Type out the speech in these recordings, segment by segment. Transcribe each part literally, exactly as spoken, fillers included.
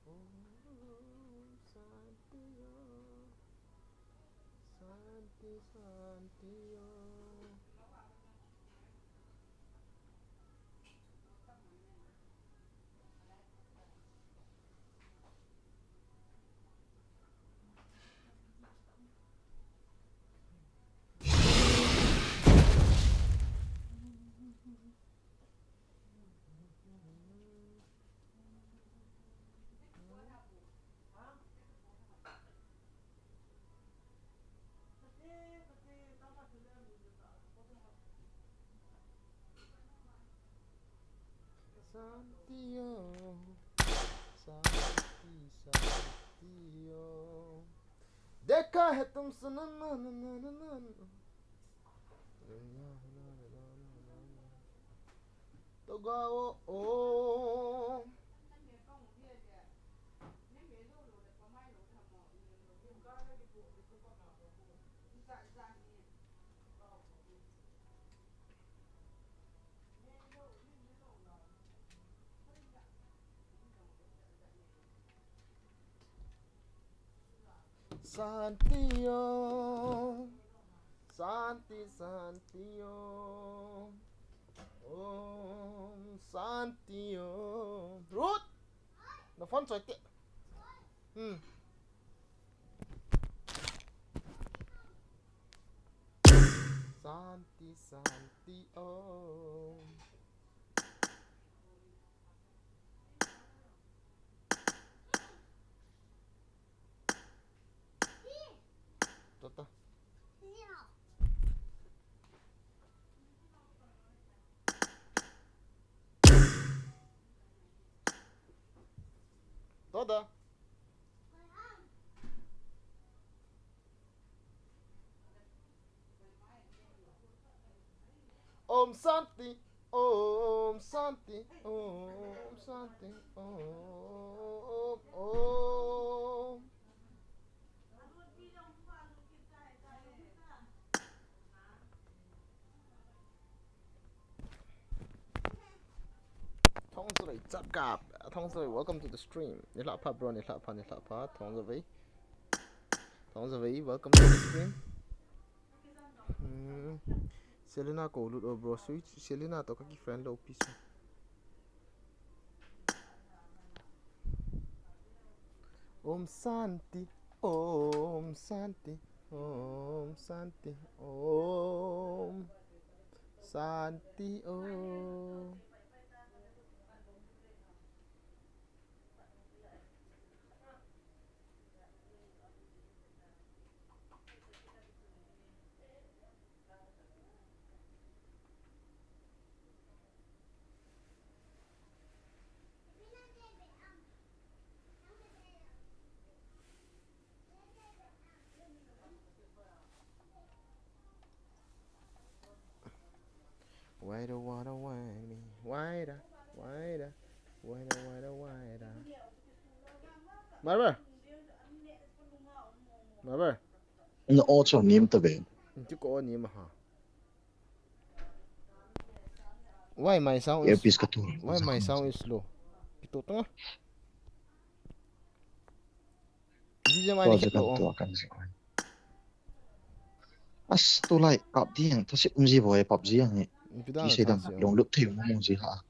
Om Shanti Om. Shanti, Shanti Om. Shanti Om. Shanti, Shanti Om. Dekha hai tumse na na na na na na. Toga o o. Shanti Om. Shanti, Shanti Om. Om Shanti Om. Ruth! Na phone choi te. Hmm. Shanti, Shanti Om. Tota. Tota. Om Shanti, Om Shanti, Om Shanti, Om, Om. Thongzavei Chapkap, Thongzavei, welcome to the stream. Nilhah pha bro, nilhah pha, nilhah pha, Thongzavei. Thongzavei, welcome to the stream. Hmm. Selena ko lut o bro, sweet Selena to kaki friend lou pi chu. Om Shanti, Om Shanti, Om Shanti, Om Shanti Om. Why the water why me? Why the, why the, why the, why the, why the? Marver. Marver. Na o chu nim ta ve. Ti ko nim ha. Why my sound is, earpiece ka tu. Why my sound is low? Kito tanga. D J mai ni kito. As tu lai kap ding thasip um ji boi pap ji ang ni. Ti sei dam long lup thei mo mo ji ha.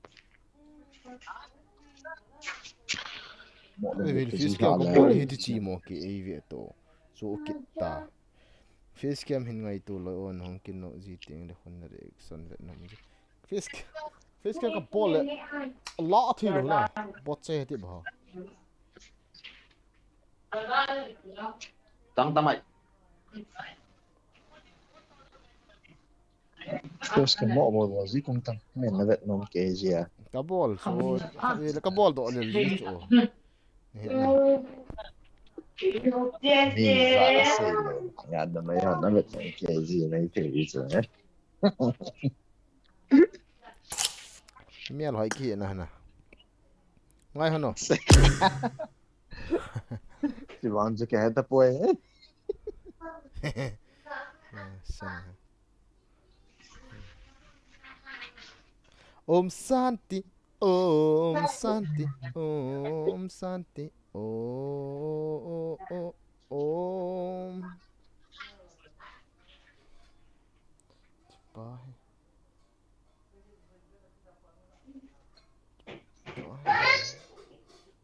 Mo long lup thei ji ha. Mo ki ei ve to. So kita. Facecam hin ngaito lou o, nahung kin lou ji teng le khun na reaction vet nom ji. Face, facecam ka bol le la thei lou na. Bot che ti ba. Tang tamai. Facecam mo bol bol ji kung tang. Men na vet nom kei ji a. Ka bol so, ka bol doh le ji chu. Ni za sei lo. Ya da mai ya na vet na ke ji na ke ji chu, eh. Mial hoi ki na na. Ngai hano. Si bang chu ke ta poi. Om Shanti. Om Shanti, Om Shanti, Om, Om, Om.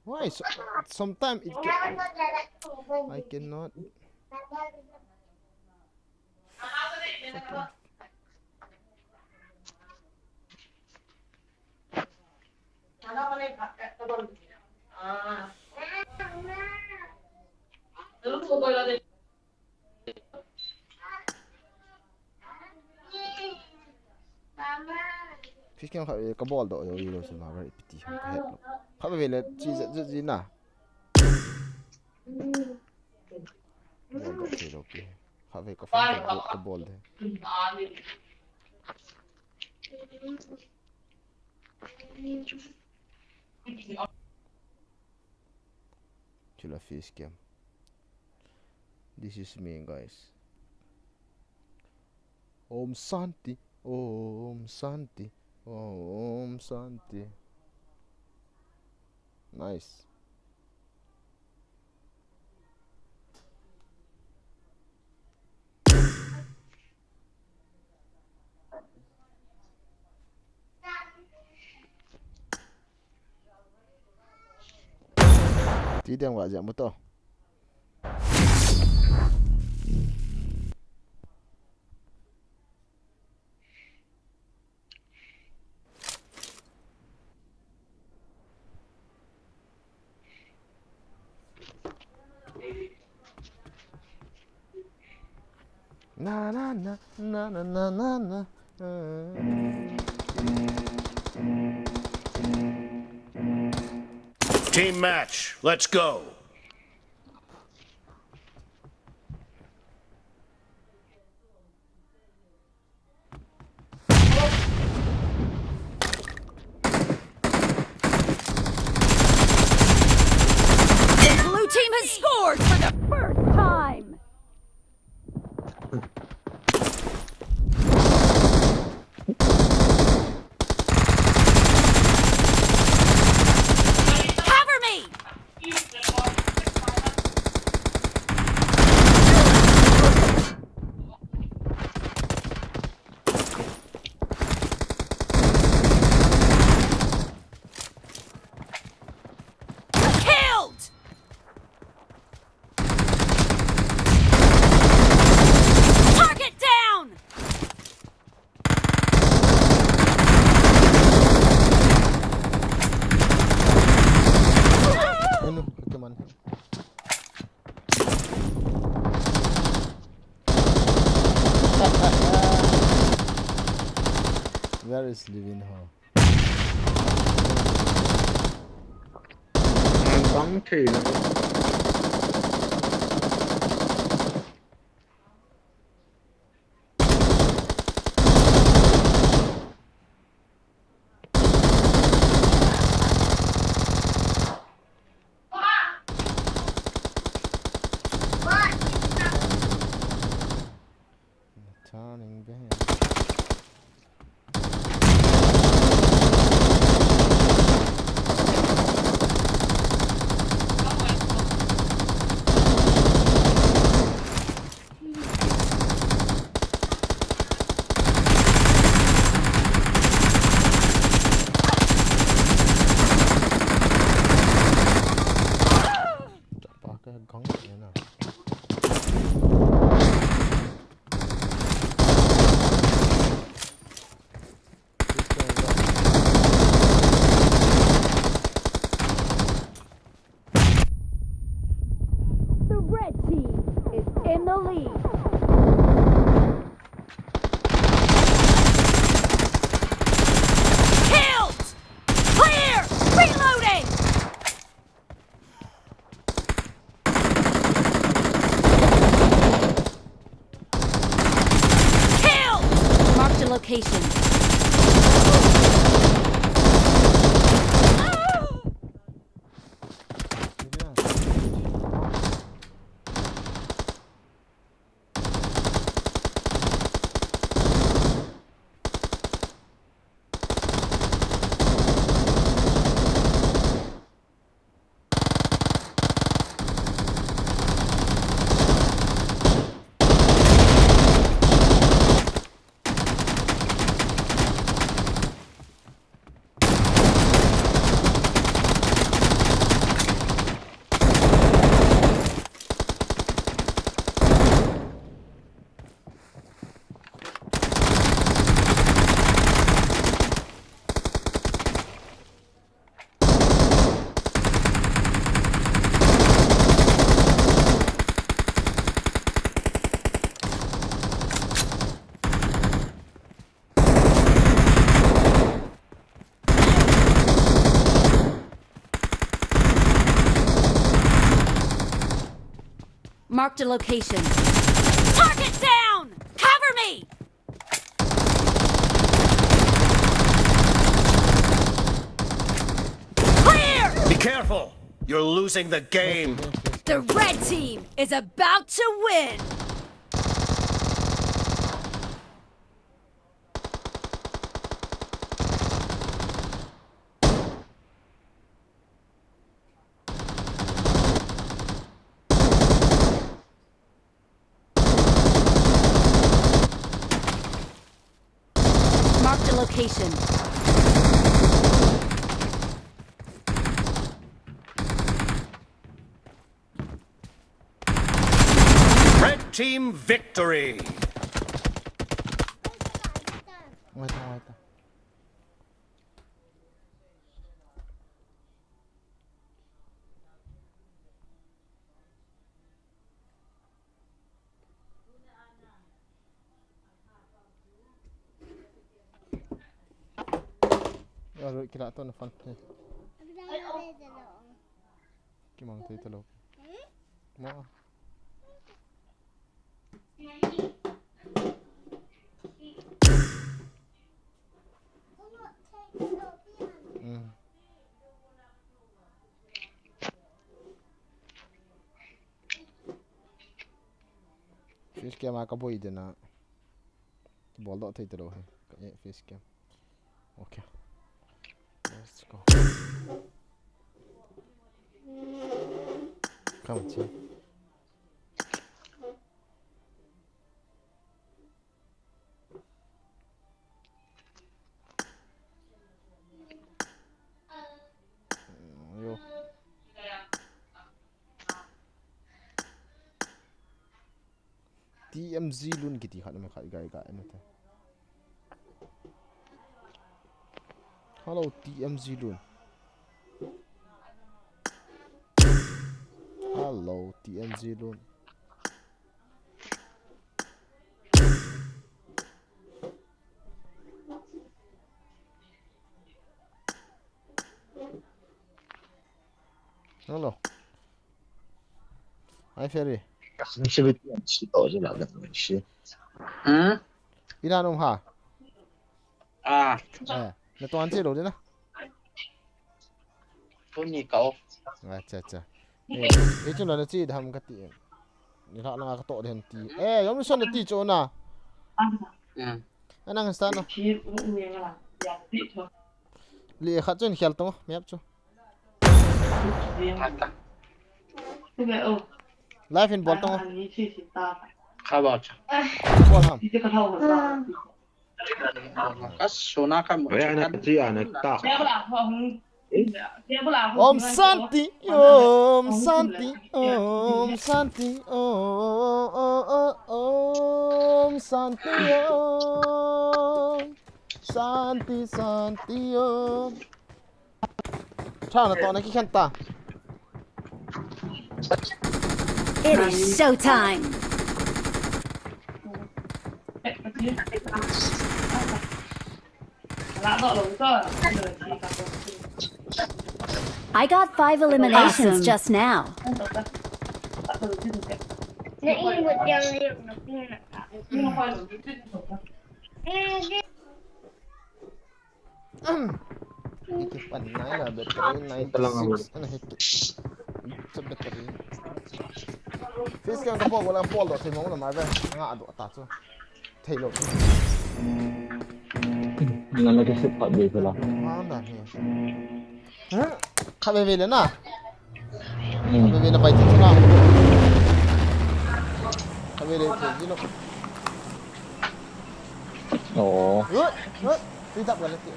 Why? So, sometimes it can, I cannot. Fish cam khat ve ka bol doh jou lou chu ma bar ipiti ham ka het lou. Khat ve le chi zet zet ji na. Bol doh thei lou pi. Khat ve ka phone ka bol, ka bol de. Chula fish cam. This is me, guys. Om Shanti, Om Shanti, Om Shanti. Nice. Ti ding va jam to. Na, na, na, na. Team match, let's go. The blue team has scored for the first time. Cover me! Killed! Target down! Ano, ito man. Where is Living Ho? Ang bang thei na. Turning back. Chapa ka gang na. The red team is in the lead. Killed! Clear! Reloading! Kill! Marked a location. Marked a location. Target down! Cover me! Clear! Be careful! You're losing the game. The red team is about to win! Marked a location. Red team victory. Wait, wait. Aro kila to na fan. Kimang thei talo. Ma. Mm. Face cam a ka boi dena. Bol doh thei talo he. Ka e face cam. Okay. Let's go. Come on, team. Yo. T M Z Lun kiti khat, mi khat gai gai na te. Hello, T M Z Lun. Hello, T M Z Lun. Hello. Hi, Ferry. Kasi si Vicky, ang sito sila, ganun siya. Hmm? Ina nung ha? Ah. Eh, natuan si Lodi na. Tuni ka o. Acha, acha. Eh, eh, chu na na chi dham ka ti. Ni la na ka to den ti. Eh, yom son na ti chu na. Hmm. Anang sta no. Li khat chun khel to, map chu. Life in bol to. Kha ba cha. Bol ham. Ka sona ka mo. Oya na chi ana ta. Om Shanti, Om Shanti, Om Shanti, Om, Om, Om, Om Shanti, Om Shanti, Shanti, Om. Chana to na ki khen ta. It is showtime. I got five eliminations just now. Iti pan nine na battery, ninety-six ana hit. Sa battery. Face cam ka bol, wala bol doh thei mong lo ma ve. Nga doh ta chu. Thei lo. Nga la ka set pat be pela. Ma da he. Kha ve ve le na. Kha ve ve na pai ti chu na. Kha ve le thei ji lo. Oh. Good, good. Tui dap ka le ti.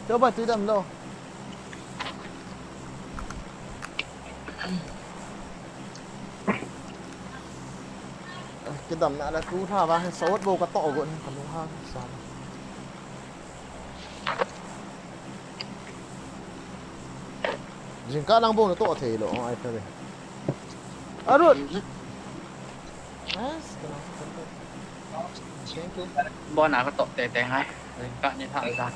Tui ba tui dam lo. Kidam na la tu tha ba, sawt bo ka to go ni ka lung ha sa. Jingkah lang bo na to thei lo, ai ka ve. Arun. Yes, kena. Thank you. Bo na ka to te te hai. Ka ni tha da.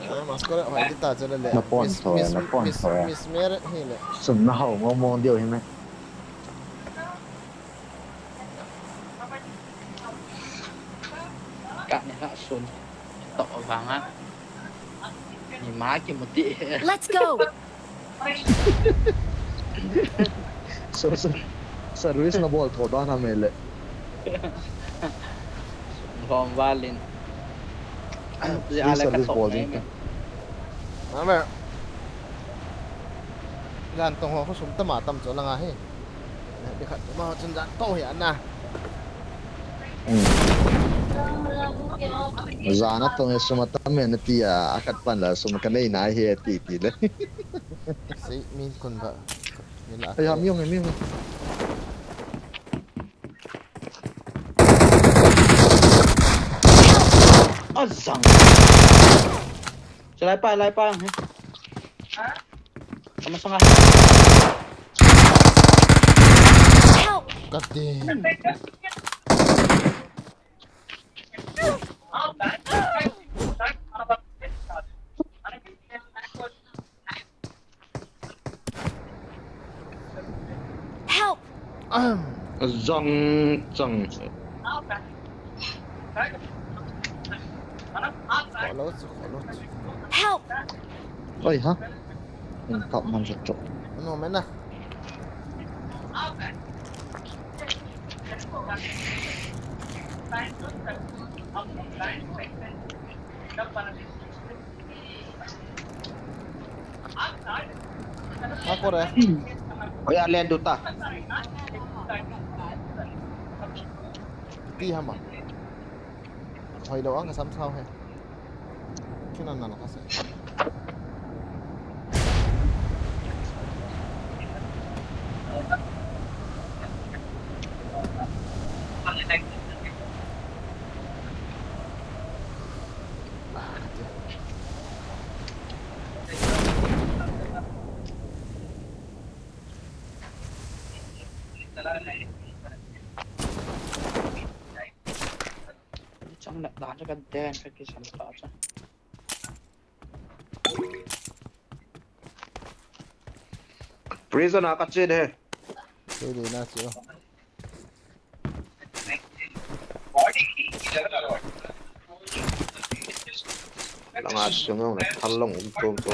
Mascot hoi di ta chu le le. Na pon tho, na pon tho. Miss Mary hi le. Sum na hau mo mo diu hi me. Ka ni ha sun. To vanga. Ni ma ki muti. Let's go. So so. Service na bol tho dan ha me le. Hom valin. Free service bol ding. Mama. Jan tong ho sum tama tam chu langa hi. Ni khat ma chun jan to hi ana. Hmm. Jan a tong hi sum atam me na ti a, a khat pan la sum ka nei na hi ti ti le. Si min kun ba. Min la. Ai ha mi ong mi ong. Azang. Chalai pa, lai pa. Kama sanga. Help! Kat di. Help! Zong zong. Kholo chu, kholo chu. Help! Oi ha. In kap man jok jok. No mena. Ako re. Oi a len du ta. Ti hama. Hoi lo ang kasam sao he. Kinan nan kasi. Chang nak dah cakap dan kaki sampai aja. Prison a ka chen he. Kei de na chu. Langa sung na thal long um tum tum.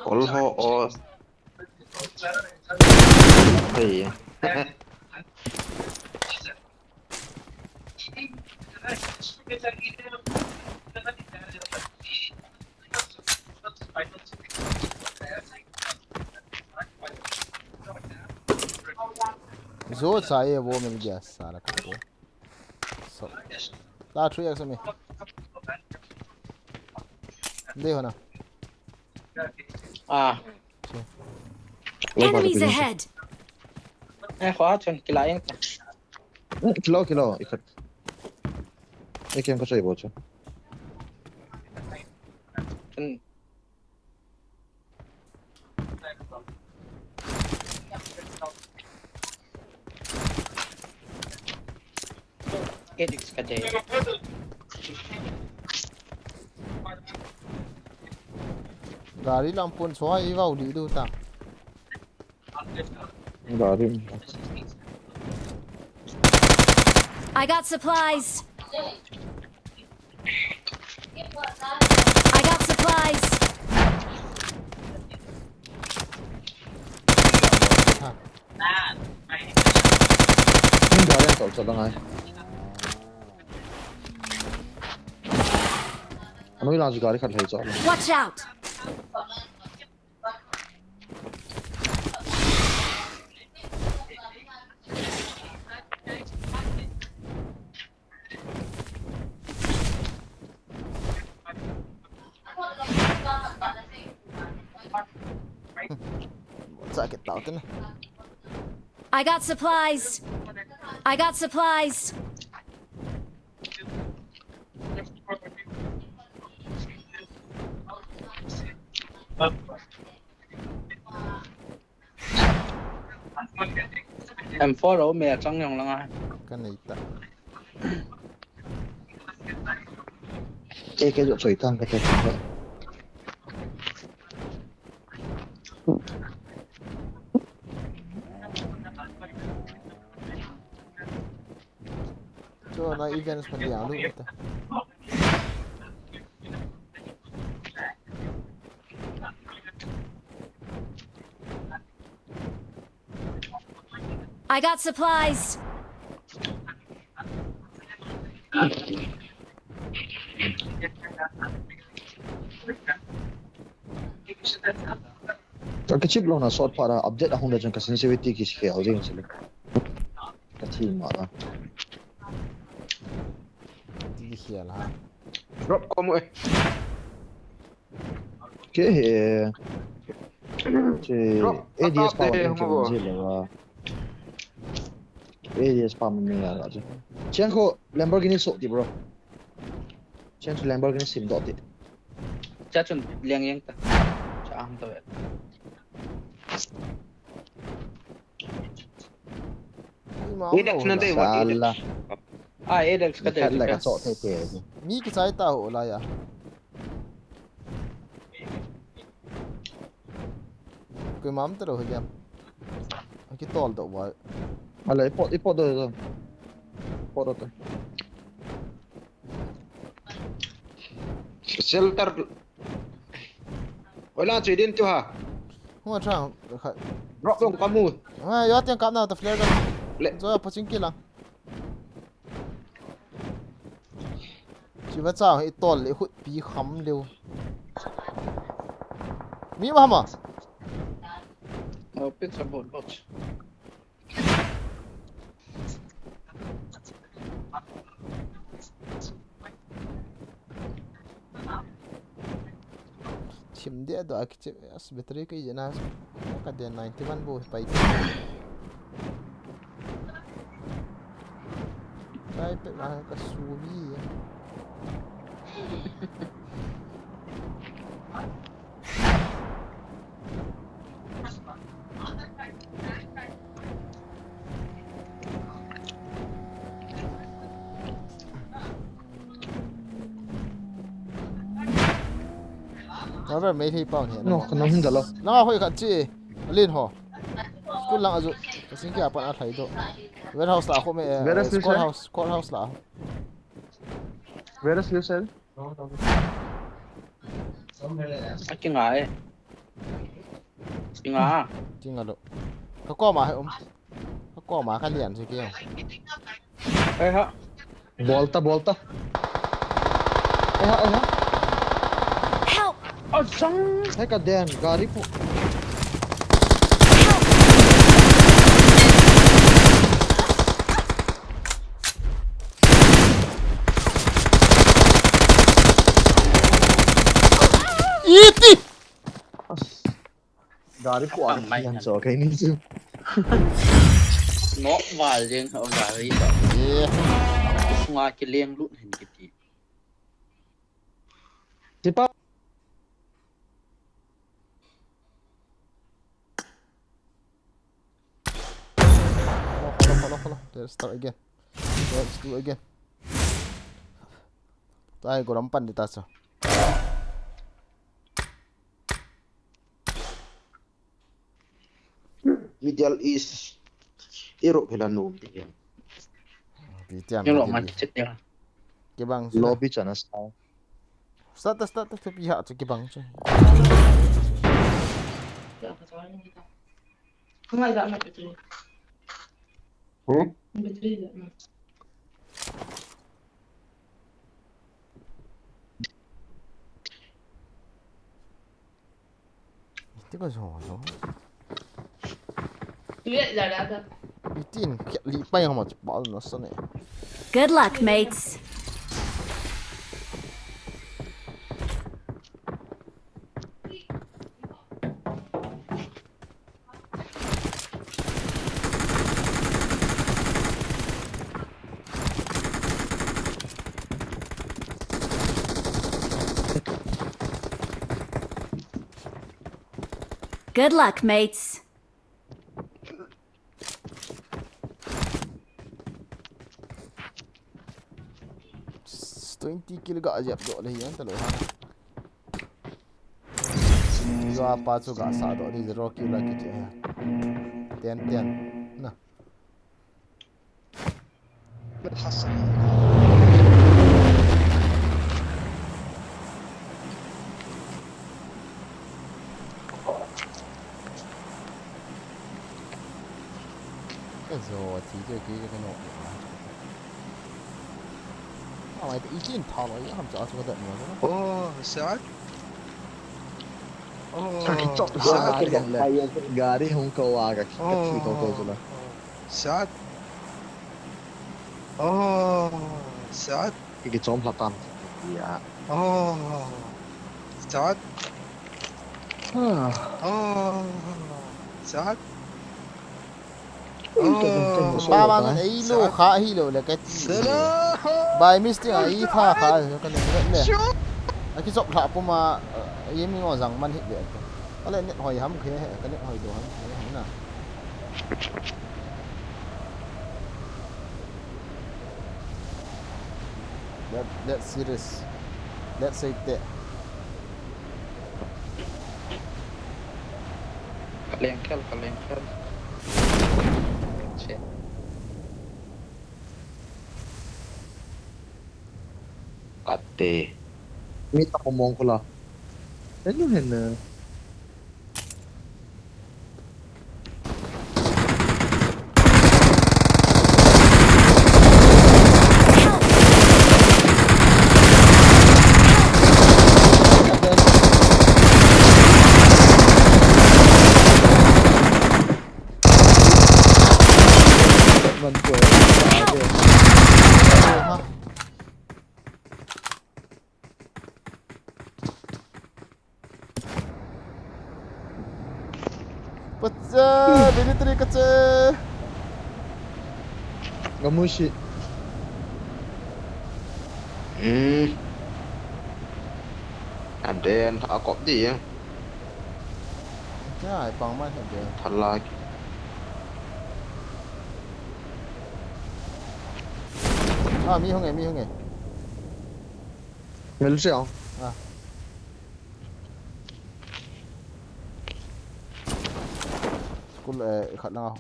Kol ho o. Hey. Zo sa ye wo mil gya sala ka ko. So. Ta three X me. De ho na. Ah. Enemies ahead! Eh, khua chun kila in. Kilo kilo ikat. Ekem ka chai bo chu. Chun Edix ka de. Gari lampun chua i vau li du ta. Gari. I got supplies! I got supplies! Ha. Min gari an tol chol ngai. Anoi la ju gari khat lei chol. Watch out! Sa kit tau tin. I got supplies! I got supplies! M four lo me a chang jong langa. Ka nei ta. Ke ke jo choi tang ka te. Cho na events pa dia lu ta. I got supplies. Ka kichip lou na sot pha ra update ahung le chun ka sensitivity ki khel jing sile. Ka thi ma la. Ti khel ha. Drop ko mu e. Ke he. Che drop, A D S pa wa te, hung chun go. Jile wa. A D S pa mi ya la che. Chen ko Lamborghini so ti bro. Chen ko Lamborghini sim do ti. Cha chun liang yang ta. Cha ang to ya. Eight X nante, what eight X? Sala. Ah, eight X ka te. Khat la ka so te te. Mi kichai ta ho la ya. Koima um talou hi liam. Aki tol do wa. Ala, i pot, i pot do do. Pot do. Shelter. Oila chui din tu ha. Hua chang. Drop dong kamu. Ha, yo tiang kap na ta flare dong. Le. Zo pa ching kila. Chiva cha i tol le hut pi kham leu. Mi ma ma. Oh, pizza bol bol. Chim dia do aki chim as battery ka ijena ka dia ninety one bo pai. Pai pe ma ka subi. Robert, mei thei pau ni. No, ka nang hung dalo. Na hoi khat chi. Alin ho. School lang aju. Ka sing kia pan a thai do. Warehouse la kho me, eh, Where is this, sir? Courthouse, courthouse la. Where is you, sir? A kinga e. Kinga. Kinga lo. Ka koma he um. Ka koma ka lian si kio. Ei ha. Bolta, bolta. Ei ha, ei ha. Help! Asang. Hai ka den, gari pu. Iti! Gari pu ang mai yan so kei ni chu. No val jeng ho gari to. Ye. Sunga kileng lut hin kiti. Tipa. Hello, hello, hello, hello. Let's start again. Let's do again. Tai goram pan dita so. Middle East, Europe hela nom ti. Europe ma kichet ya. Kibang. Lobby chana sa. Start, start, start, pi ha chu kibang chu. Ngai da ma tu. Hmm? Iti ko so so. Itin li pai hama chu bal na sa ne. Good luck, mates. Good luck, mates. Twenty kill ga jep doh le hi an ta lo ha. Zua pa chu ga sa doh di zero kill la kiti ha. Ten ten. Na. Ka zo thi che ki ka no. Amai te ichin tha lo ya ham cha chu ka da mo na. Oh, sad. Oh, ka ki chop la sad. Gari hung ko wa ka ki thi ko ko chu la. Sad. Oh, sad. Ki ki chom la tam. Ya. Oh, sad. Ah. Oh, sad. Ba ba nan ei lo kha hi lo le ka ti. By mistake a ei tha kha ka le le. A ki chop lha puma, eh, ye mi ngo jang man hi le. Ka le net hoi ham khe he, ka net hoi do ham khe he na. That, that serious. That say te. Kaleng khel, kaleng khel. Che. Kate. Mi ta ko mong ko la. Enu hen na. Pacha, military kacha. Gamushi. Hmm. And then, a kop di ya. Cha, ai pang man hen de. Thalak. Ah, mi hung e, mi hung e. Mel siang. Ah. School, eh, khat lang.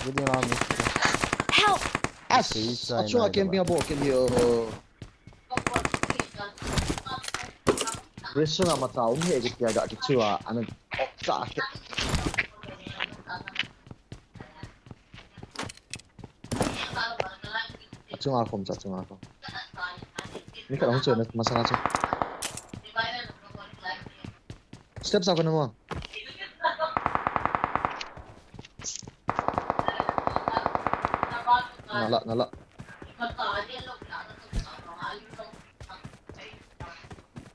Building lang mi. Help! As, achunga camping a bo ken hi. Restaurant a mata um he ke tia ga ke chua ana ok cha ke. Achunga khom cha, achunga khom. Mi khat hung chu na masanga chu. Step sa ko na mo. Nala, nala.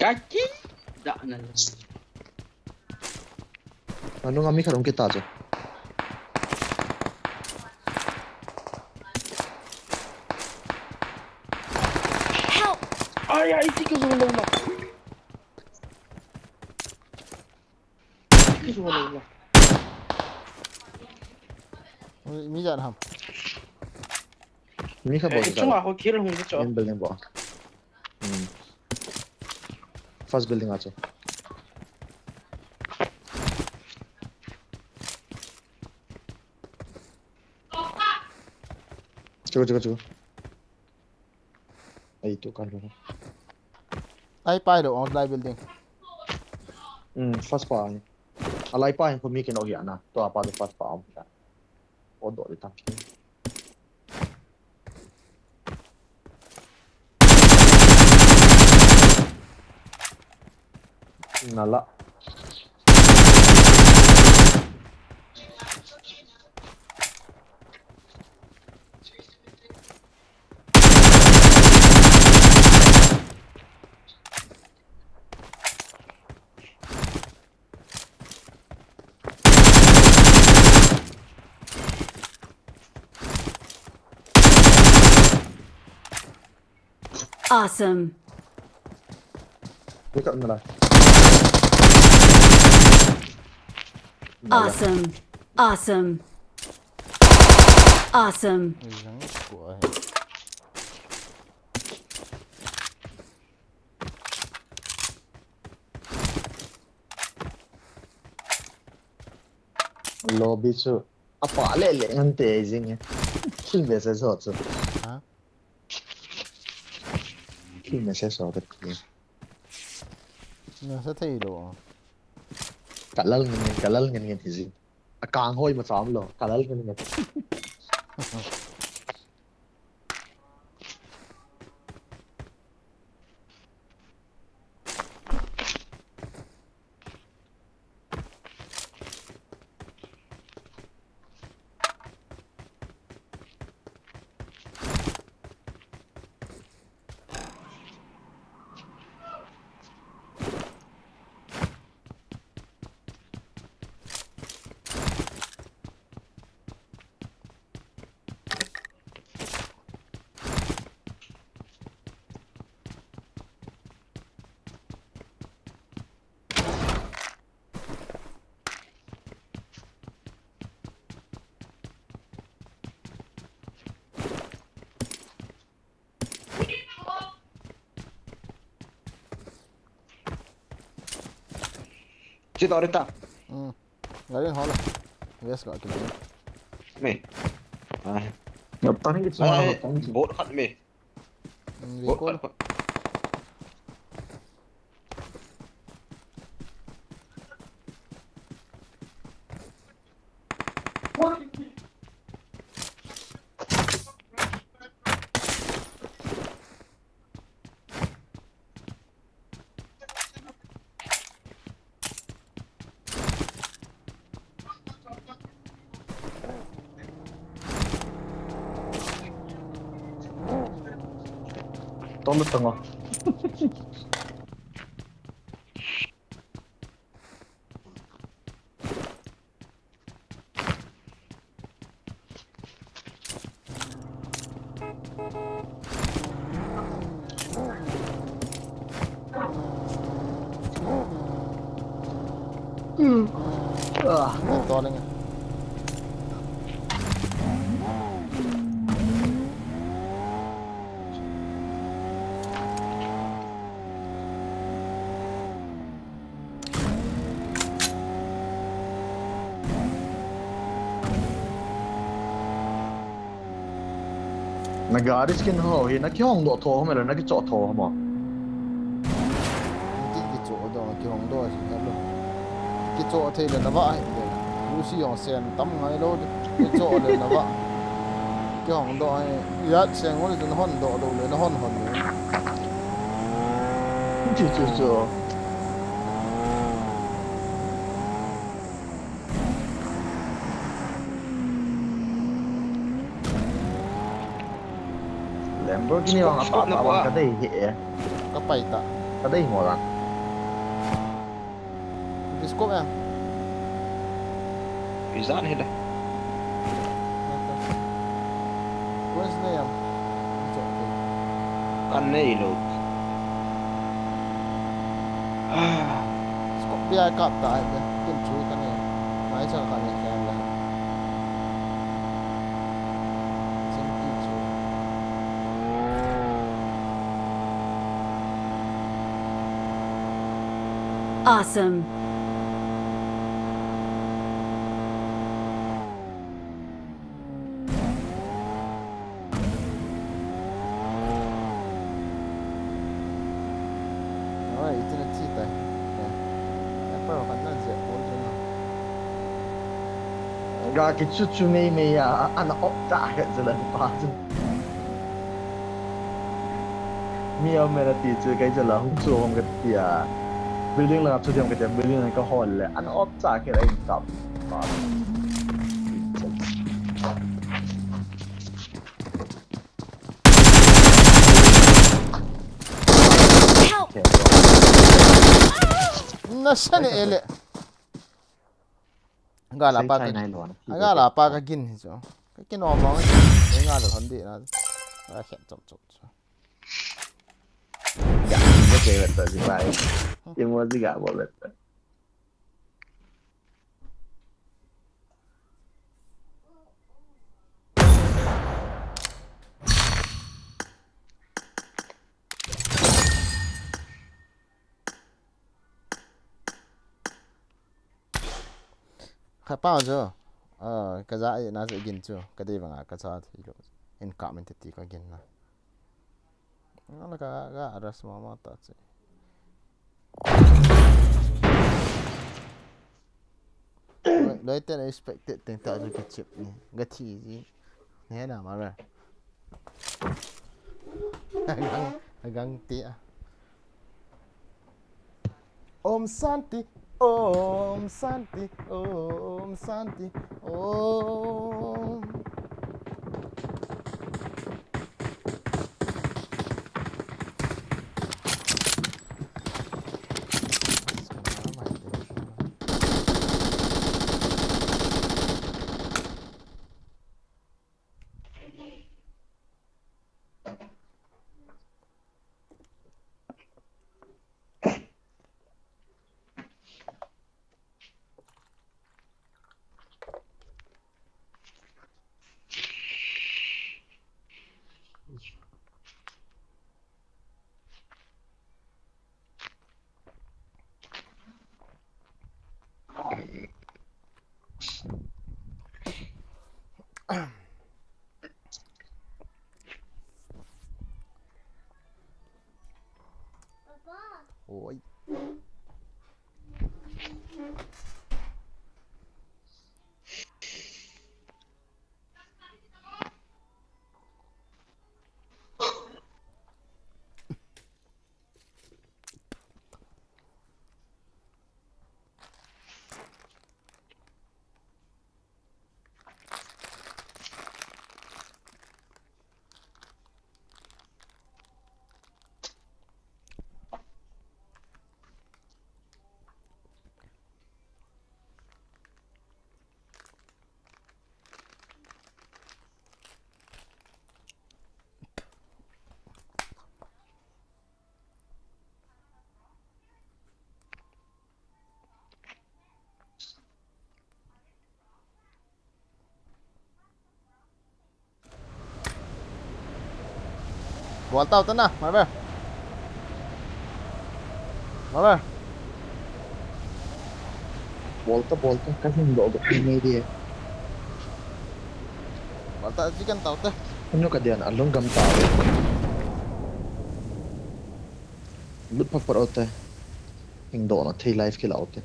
Kaki da na. Anung ami khat hung kita chu. Help! Ai, ai, ti ka zo lo na. Ti ka zo lo na. Mi jan ham. Mi khat bo. Eh, chunga ho kill hung chu. Building bo. Hmm. First building a chu. Chuko, chuko, chuko. Ai, tu kan. Ai, pai lo, on lai building. Hmm, first pa. Alai pa hin ko mi kin o hi ana. To apa to first pa om. O do di ta. Nala. Awesome. Wake up, Nala. Nala. Awesome. Awesome. Awesome. Ui, jang ko ahi. Lobby chu apa le le ngan te jing e. Thil message ho chu. Ha? Thil message ho ka ti. Message thei lo. Kalal ngen ngen, kalal ngen ngen hi jing. Akang hoi ma cham lo, kalal ngen ngen. Chi to rita. Hmm. Gari hol. Yes, ga kile. Me. Ah. Ngap tani ki chuma, ai, ngap tani ki. Bot khat me. Hmm, bot khat. Tong tong. Na gari skin ho hi na kihong doh tho ham, na kichoh tho ham? Ki, kichoh doh, kihong doh hi lo. Kichoh thei le na va hi le. Lucy jong sen tam ngai lo. Kichoh le na va. Kihong doh hi. Yat sen ngol le na hon doh lo le na hon hon le. Chu chu chu. Lamborghini vang apa apa vang ka dei hi e. Ka pai ta. Ka dei mo lang. Disco em. Izan hi da. Wednesday em. Kan nei lo. Scope bia kap ta ai pe. Kin chui kan nei. Mai sa kan nei kan la. Sim ki chui. Awesome. Oi, internet chi tai. Eh. Apple kan nan je ko chu na. Ga ki chu chu mei mei a, an op ta ka chu la pa chu. Mi om mei na ti chu kai chu la hung chu hung ka ti a. Building la chu diam ka ti building la ka hol le. An op ta ka la in kap. Pa. Help! Nasa na ele. Gala pa ka, gala pa ka gin hi chu. Ka kin om ang. Gala hon di na. A khet chop chop chu. Ga, ga che vet ta ji bai. Emoji ga bol vet ta. Kha pa jo. Ah, ka ja e na se gin chu. Ka dei vanga ka cha thei lou. In comment ti ka gin na. Ala ka, ka rush mama ta che. Loi, loi ten expected teng ta ju ka chip ni. Ka thi ji. Ne na ma re. Agang, agang ti a. Om Shanti, Om Shanti, Om Shanti, Om. Oi. Bol tau te na, Marvel. Marvel. Bol ta, bol ta, ka hing doh doh nei di. Bol ta, chicken tau te. Anu ka dian, alung gam tau ve. Lut pha pha o te. Hing doh na thei life ki lau te.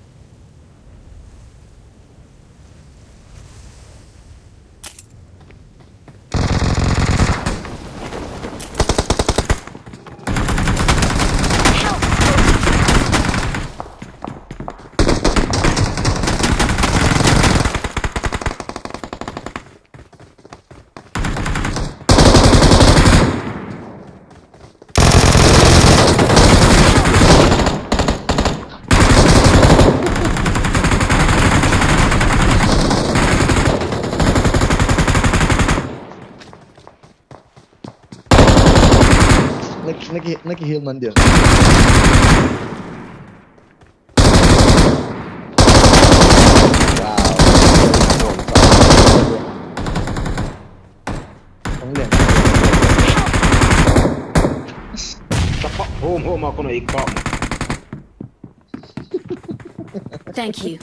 Naki, naki, naki heal man dia. Wow. Ang lian. Tapa, home, home ako na ikaw. Thank you.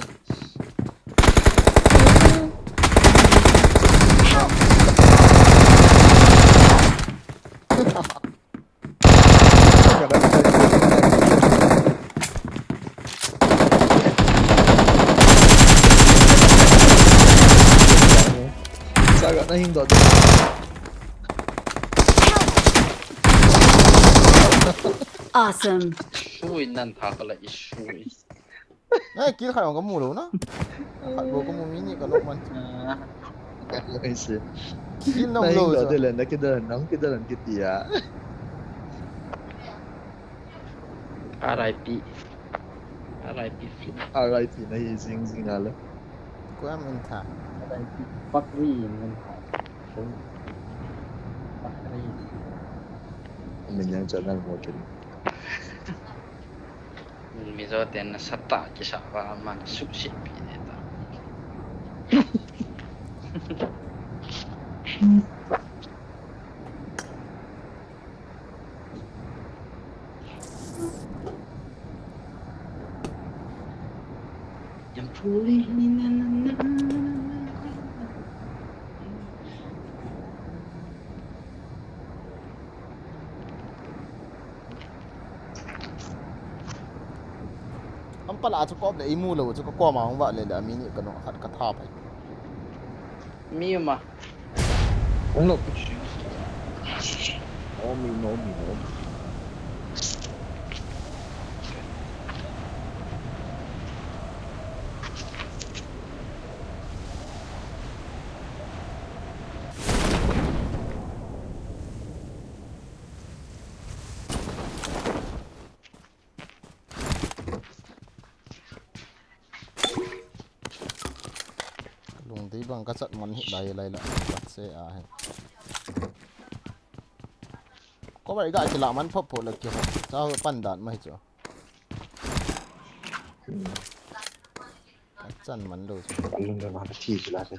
Saga na hing doh. Awesome. Sui nan tha kala i sui. Nai, kill khat jong kamu lou na. Khat bou kamu, mi ni ka knock man. Ah. Ka knock se. Kill na um lou doh sa. Te le, na kidal, na kidal kiti a. R I P. R I P. R I P na hi jing jing a le. Ko am in tha. R I P. Pakri in tha. Pakri. Min yang channel mo kin. Mizo ten nasatah kisah uva aman asuhsetpi ding ahitai. Jump through. Pala chu kop le imu lou chu ka koma hung vale le, ami ni ka nung khat ka tha pai. Mi ma. Hung lou. No mi, no mi, no mi. Lungdei bang ka chat man hi lai lai la, ka se a hi. Ko bai ga kila man phop phop la ki ho. Cha ho pan dan mai chu. Chan man lou chu. Lungdei bang ka thi chu la se.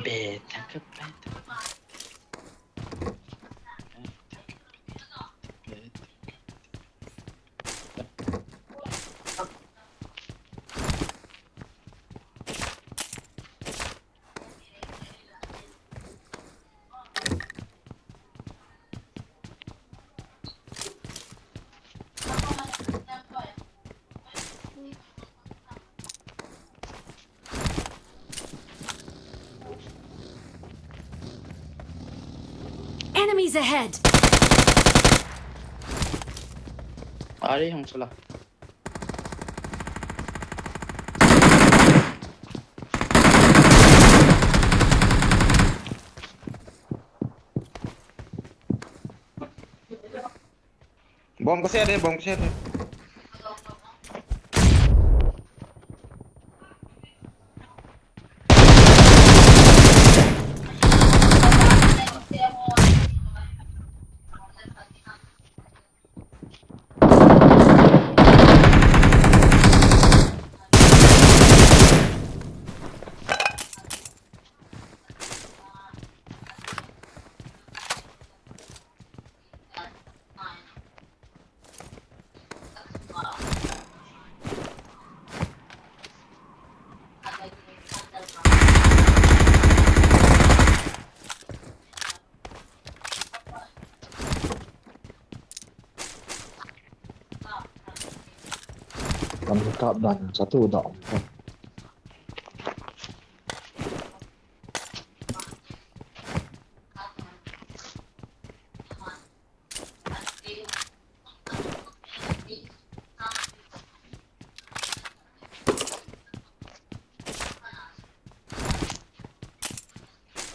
Beta, beta. Enemies ahead! Ari hong sala. Bom ka set de, bom ka set de. Kan kap dan satu dah.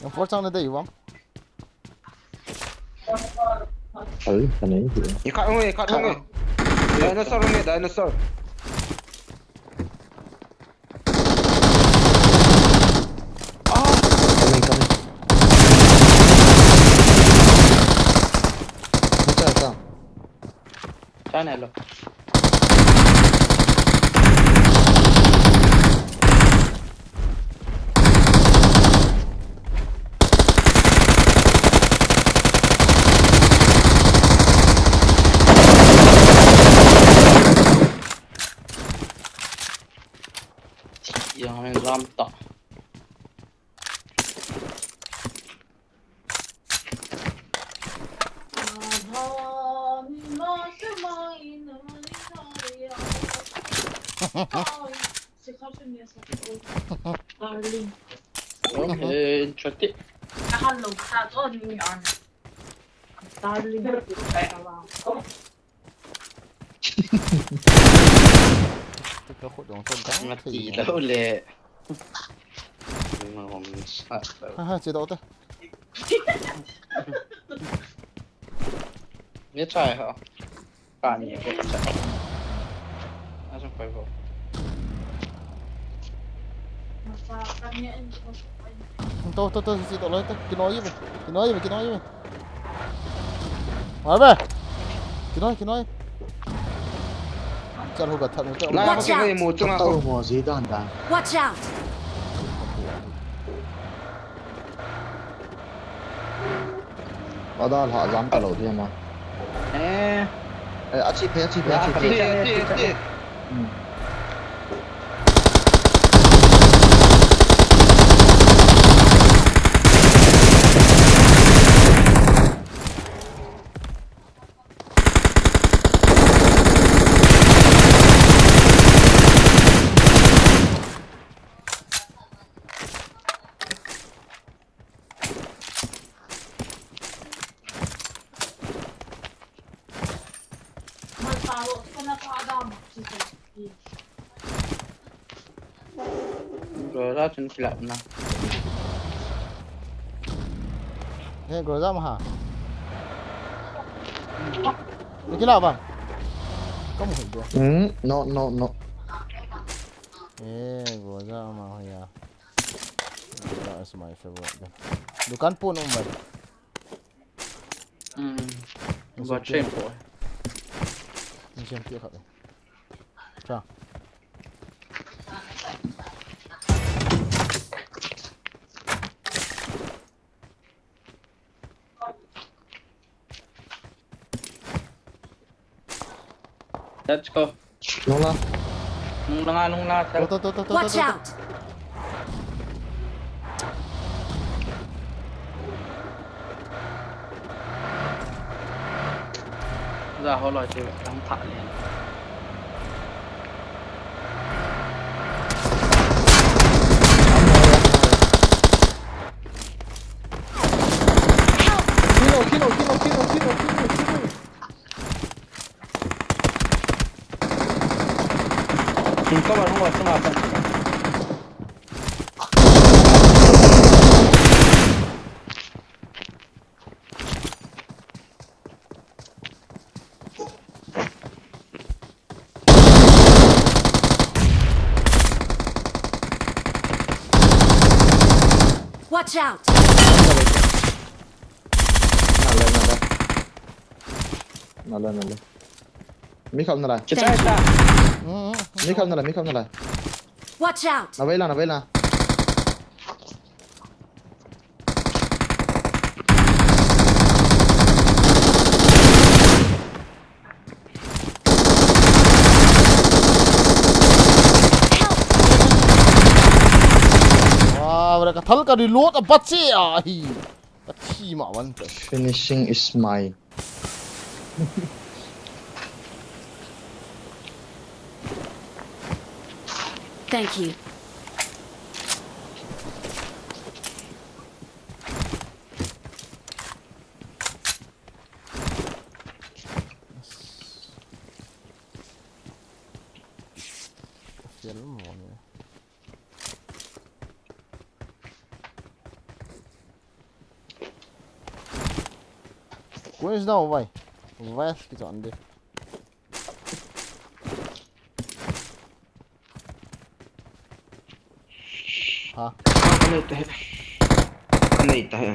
Yang four chang na dei bang. Ai, ka nei hi. Ikat ong, ikat ong. Dinosaur ong, dinosaur. Ah! Coming, coming. Ito, ito. Sana lo. Yang main ram tak. Darling. Okay, interesting. Darling. Ka khut dong son dang. Nga ti lo le. Nga hong sa lo. Ha ha, che do ta. Ni chai ha. Ka ni ko cha. A sung pai ko. To, to, to, si to loi to. Kinoi ve. Kinoi ve, kinoi ve. Wa ve. Kinoi, kinoi. Chal hu ga thak mu chal. Watch out! Mu chunga ko. Mo ji dan dan. Watch out! Ada lha jam ta lo dia ma. Eh. Eh, achi phe, achi phe, achi phe. Achi, achi, achi. Hmm. Groza chun kilap na. He, Groza ma ha. Ni kilap ba? Kamu hoi dia. Hmm, no, no, no. Eh, Groza ma ho ya. Groza is my favorite gun. Dukan pun um bai. Hmm. Ni ba siam chain po. Ni siam ti khat. Cha. Let's go. Nung la. Nung la nga, nung la, sir. To, to, to, to, to, Watch to, to. Out! Za ho loi chu dang thah le. Kilo, kilo, kilo, kilo, kilo, kilo, kilo. Kin cover hung va chunga pa. Watch out! Nale, nale. Nale, nale. Mi kham nalai. Kichai ta. Mm, mm, mm. Mi kham nalai, mi kham nalai. Watch out! Na vei la, na vei la. Wow, ka thal ka reload a bache a hi. Ka thi ma wan pe. Finishing is mine. Thank you. Fel mo ni. Koi is down, vai. Vai, kichon de. Ha. Ka nei ta he. Ka nei ta he.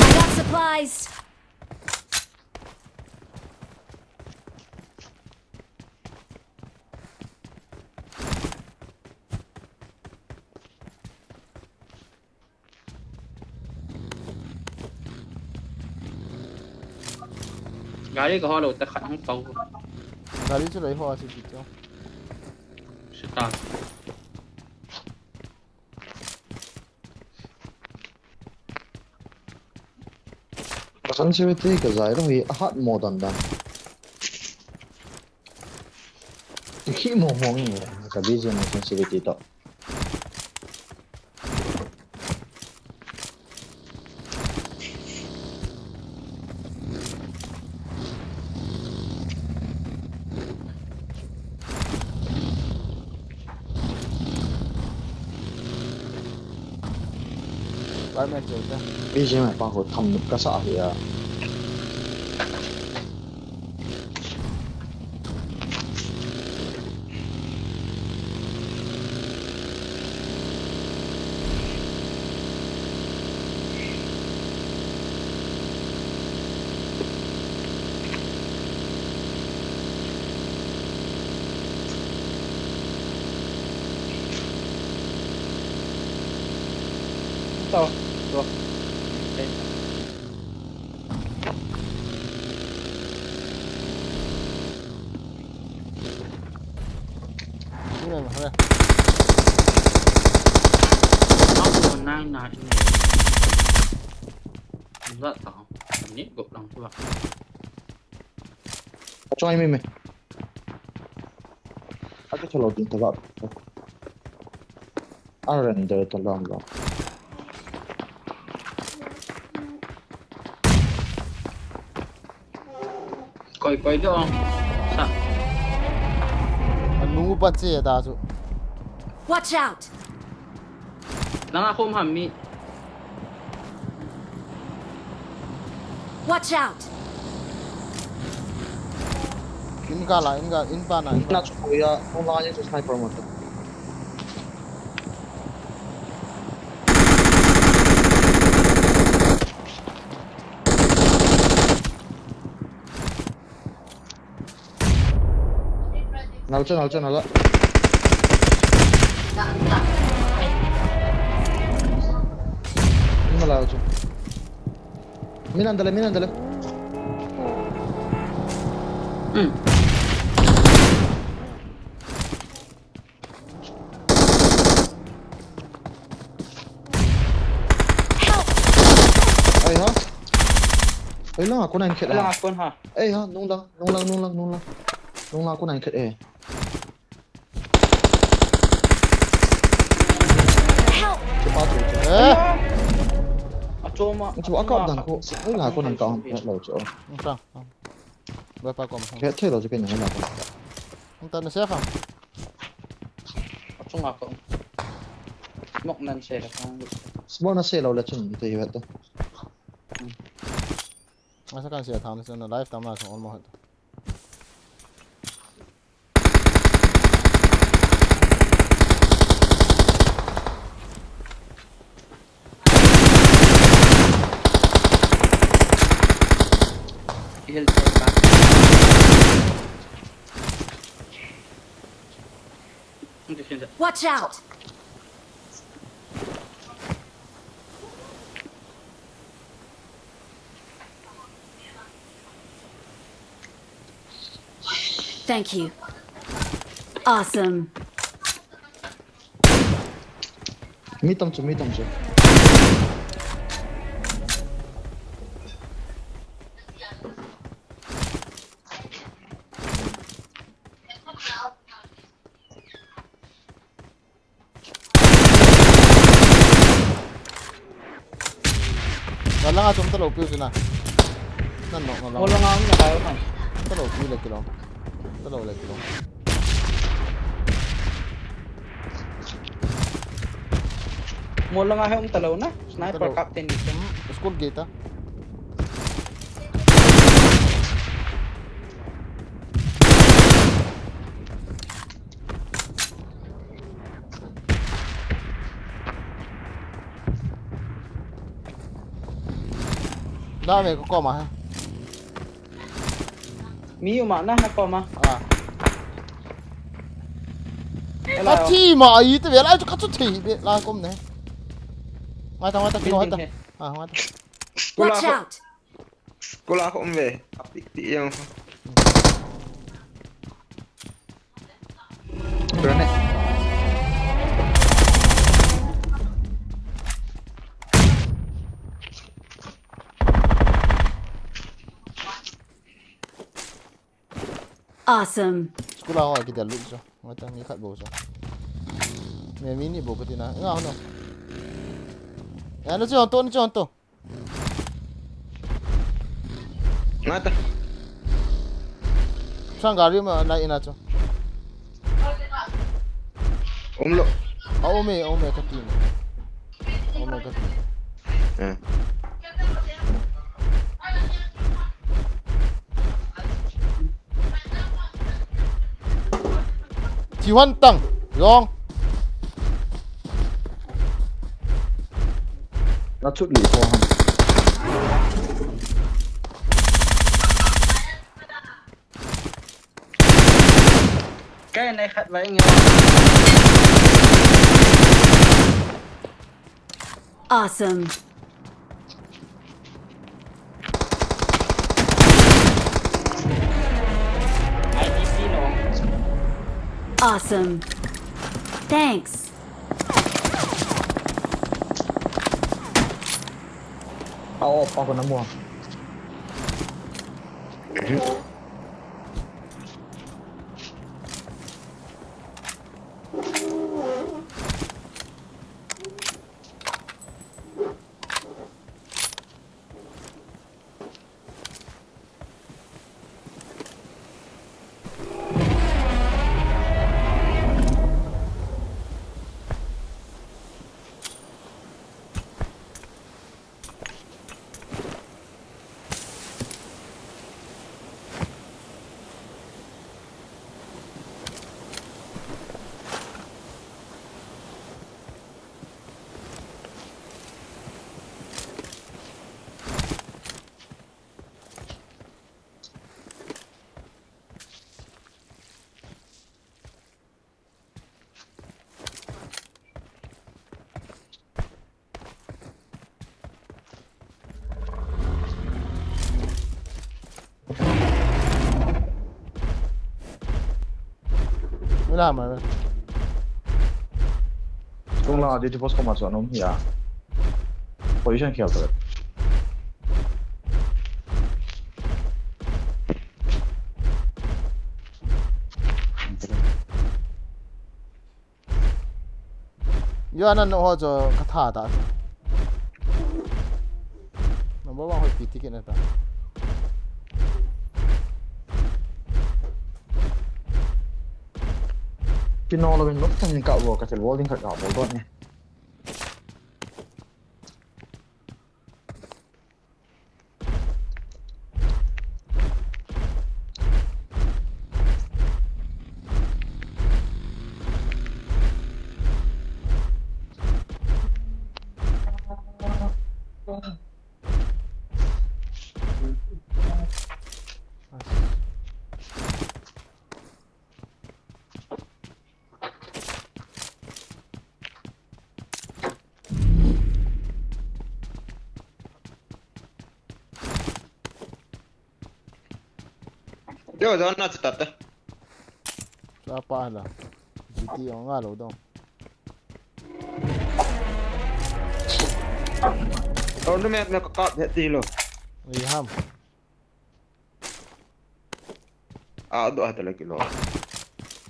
I got supplies. Gari ka ho lou ta khat hung tau. Gari chu lei ho a chu ti chu. Sita. Ka sensitivity ka zai lou hi a hat mo dan dan. Ki mo mo nge ka B G M sensitivity to. Bai mai cheu te. B G M pa ho tham ka sa hi a. Oh, bro. Sini, mana? Aku naik naik ni. Enggak tahu. Ini gop lang tu lah. Kachong ai mi me. Ati chalo din taba. Arender talam lo. Koi koi do. Sa. Anu pa che da su. Watch out! Nang a khom ham mi. Watch out! In ka la, in ka, in pa na, in pa. Na chu ya, nung la ya chu sniper mo to. Nal chu, nal chu, nal. Nal chu. Min an dale, min an dale. Hmm. Help! Ai ha. Ai lang, ako na in khet. Ai lang, ha. Ako na. Ai ha, nung lang, nung lang, nung lang, nung lang. Nung lang, ako na in khet eh. Help! Chupa tu chu. Eh? Achoma. Chupa kap dan ko. Ai lang, ako na in kap lo chu. Sa. Ba pa kom. Khe thei lo chu kei na la ko. Nta na se fa. Achunga ko. Smoke nan se la ko. Smoke na se lo le chun te hi to. Asa kan se tham se na live tam na so almost. Heal for back. Watch out! Thank you. Awesome. Mi tam chu, mi tam chu. Nalanga chom talo piu sina. Nan no, nalanga. Nalanga um na kayo kan. Talo piu le kilom. Talo le kilom. Mo langa he um talo na. Sniper talo. Captain ni. Hmm, school gate a. Na ve ko koma he. Mi uma na ha koma. Ah. Hello. Ka thi ma ai te ve lai chu ka chu thi ve la kom ne. Ngai ta, ngai ta, kilo ta. Ah, ngai ta. Watch out! Kula ko um ve. Api pi yang. Granate. Awesome. School a ho kidel lut chu. Ngai ta, mi khat bou chu. Me mi ni bou ka ti na. Nga ho no. Ya, na chu hon to, na chu hon to. Ngai ta. Sang gari ma na ina chu. Um lo. A um e, a um e ka ti. A um e ka ti. Eh. Thi hon tang. Long. Na chut li ko ham. Kei nei khat vai nge. Awesome. I D C no. Awesome. Thanks. Ao, pa ko na mo. Wala ma. Kung la di post ko ma so nom ya. Position khel to. Yo, ana no ho jo ka tha ta. Number one hoi pi ticket na ta. Kino lo bin lok tan ka wo ka tel wo ding ka ka wo do ne. Yo, zona chitata. Sa pa la. G T ong nga lo dong. Tournament na ka kap he ti lo. Ui ham. A do ha ta la kilo.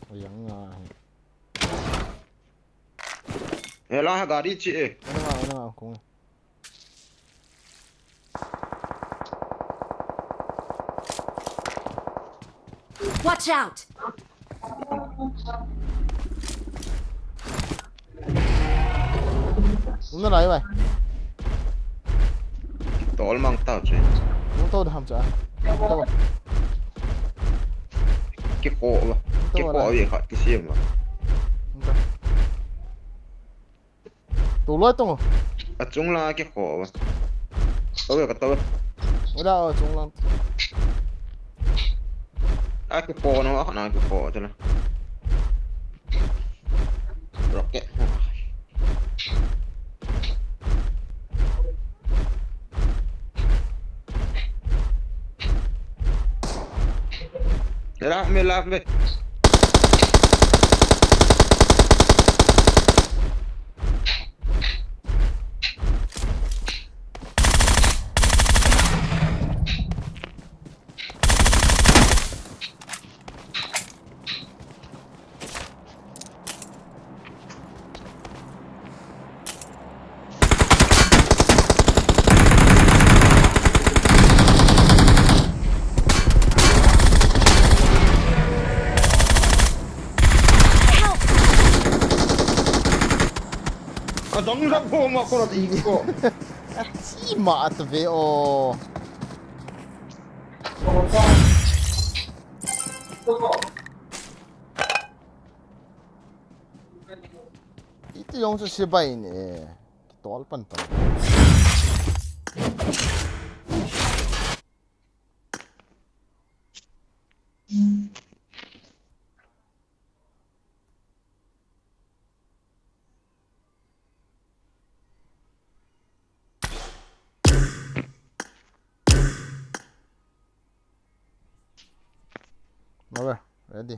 Ui yang nga he. Hela ha gari chi e. Ana nga, ana nga kong. Watch out! Umna lai vai. Tol mang tau che. Umna tol ham cha. Tol. Ki ko la. Ki ko ye kha ki sim la. Umna. Toloi tong. Achung la kikho. Toloi ka toloi. Oda o chung lang. Akikho no, akana kikho tala. Rocket. Left me, left me. Ka dong dong ho ma ko ra ti ko. Chi ma at ve o. Iti jong chu sibai ne. Tol pan pan. Over. Ready.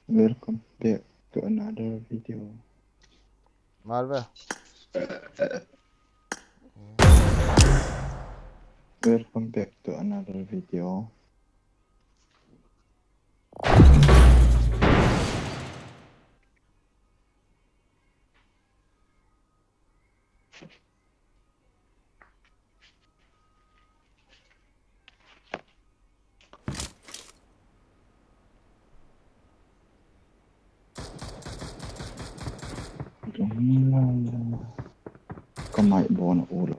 Welcome back to another video. Marvel. Welcome back to another video. Kamai bon ulo.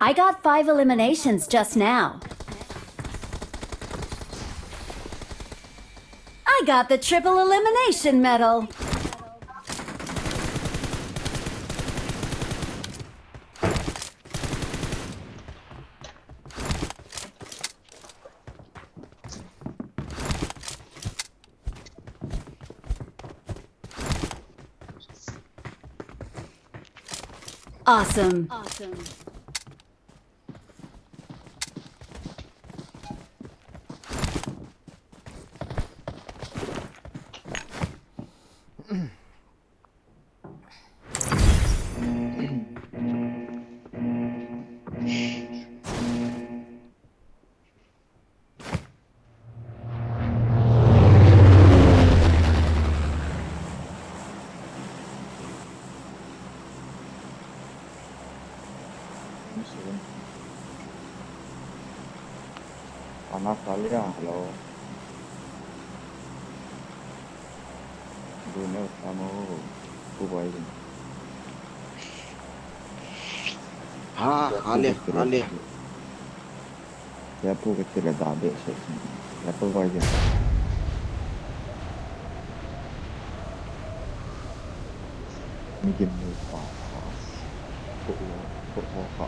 I got five eliminations just now. I got the triple elimination medal. Awesome. Awesome. Ana kalia, hello. Dune utamo, kubai. Ha, ale, ale. Ya pu ke tile da be se. Ya pu bai ke. Mi ke mu pa. Ko ko ko ka.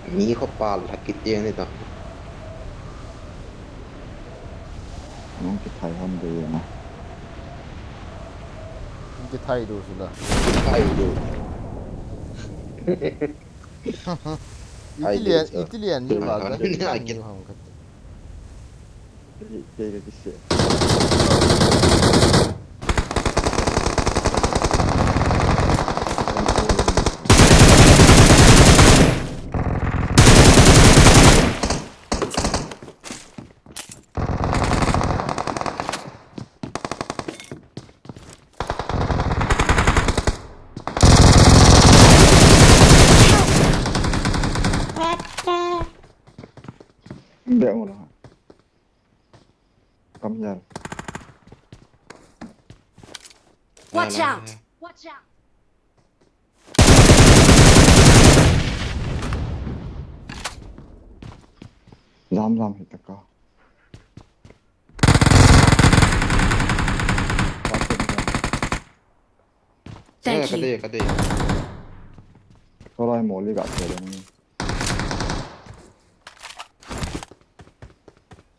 Mi ko pa la ki te ni ta. Nung kithai ham de na. Kithai do sula. Kithai do. Italian, Italian ni ba ga ni ham khat. Kei ka kise. Beh mo la. Come here. Watch out! Watch out! Jam jam hi taka. Thank you. Kade, kade. Tolai moli ga se dong.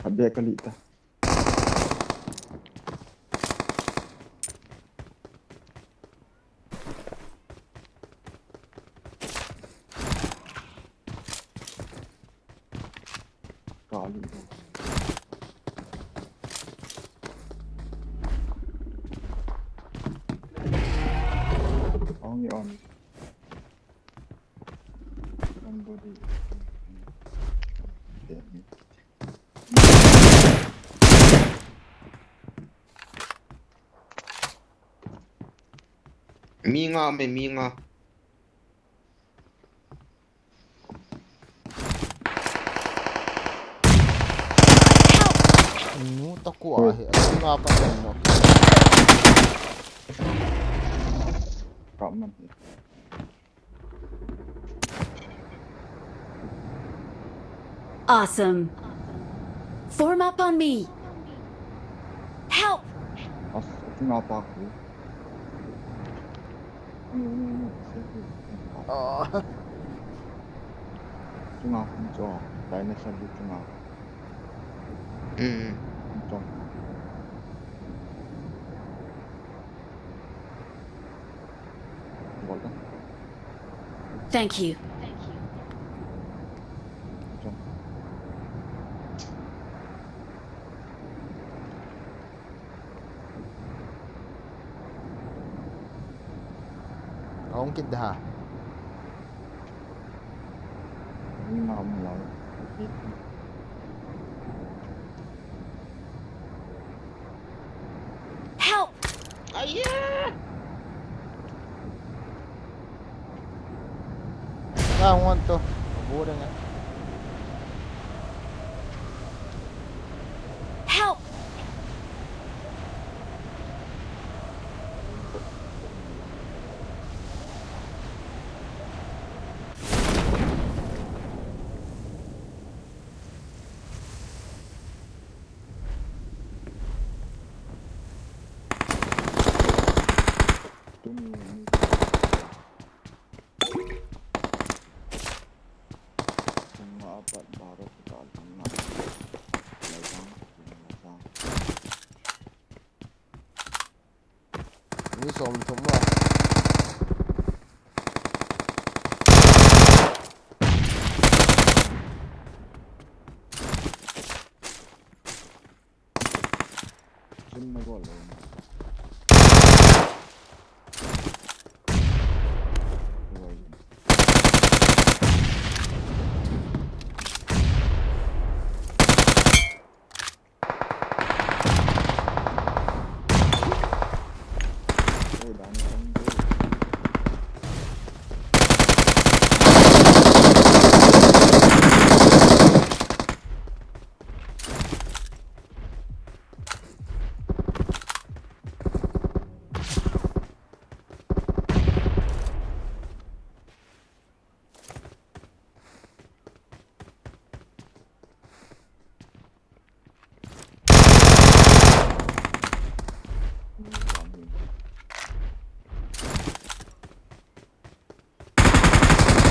Kade kali ta. Kali. Only on. Somebody. Damn it. Mi nga me, mi nga. Nu ta ko a he, a nga pa kan no. Problem. Awesome. Form up on me. Help! As, ati nga pa ko. Ah. Chunga kum cho, dinosaur di chunga. Hmm. Kum cho. Bol da. Thank you. Kit da. Help! Aiya! Ah, want to. Boring eh. Help! Mi som thum a. Jim na gol lo.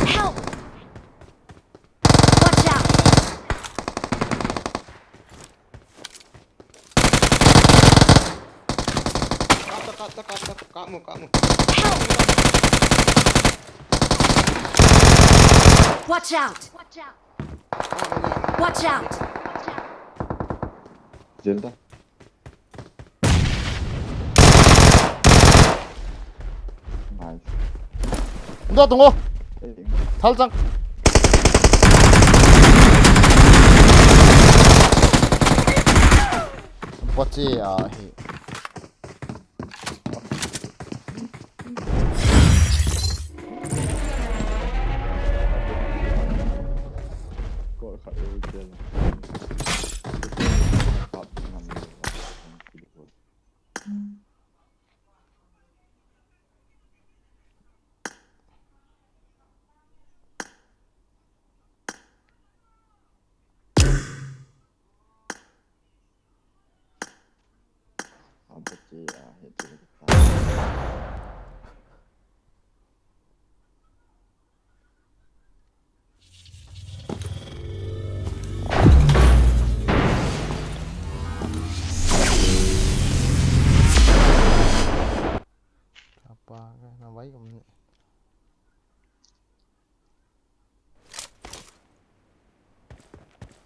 Help! Watch out! Kap, kap, kap, kap, kap, kap mo, kap mo. Help! Watch out! Watch out! Zelda. Nice. Unda tungo. Thal chang. Pachi a hi.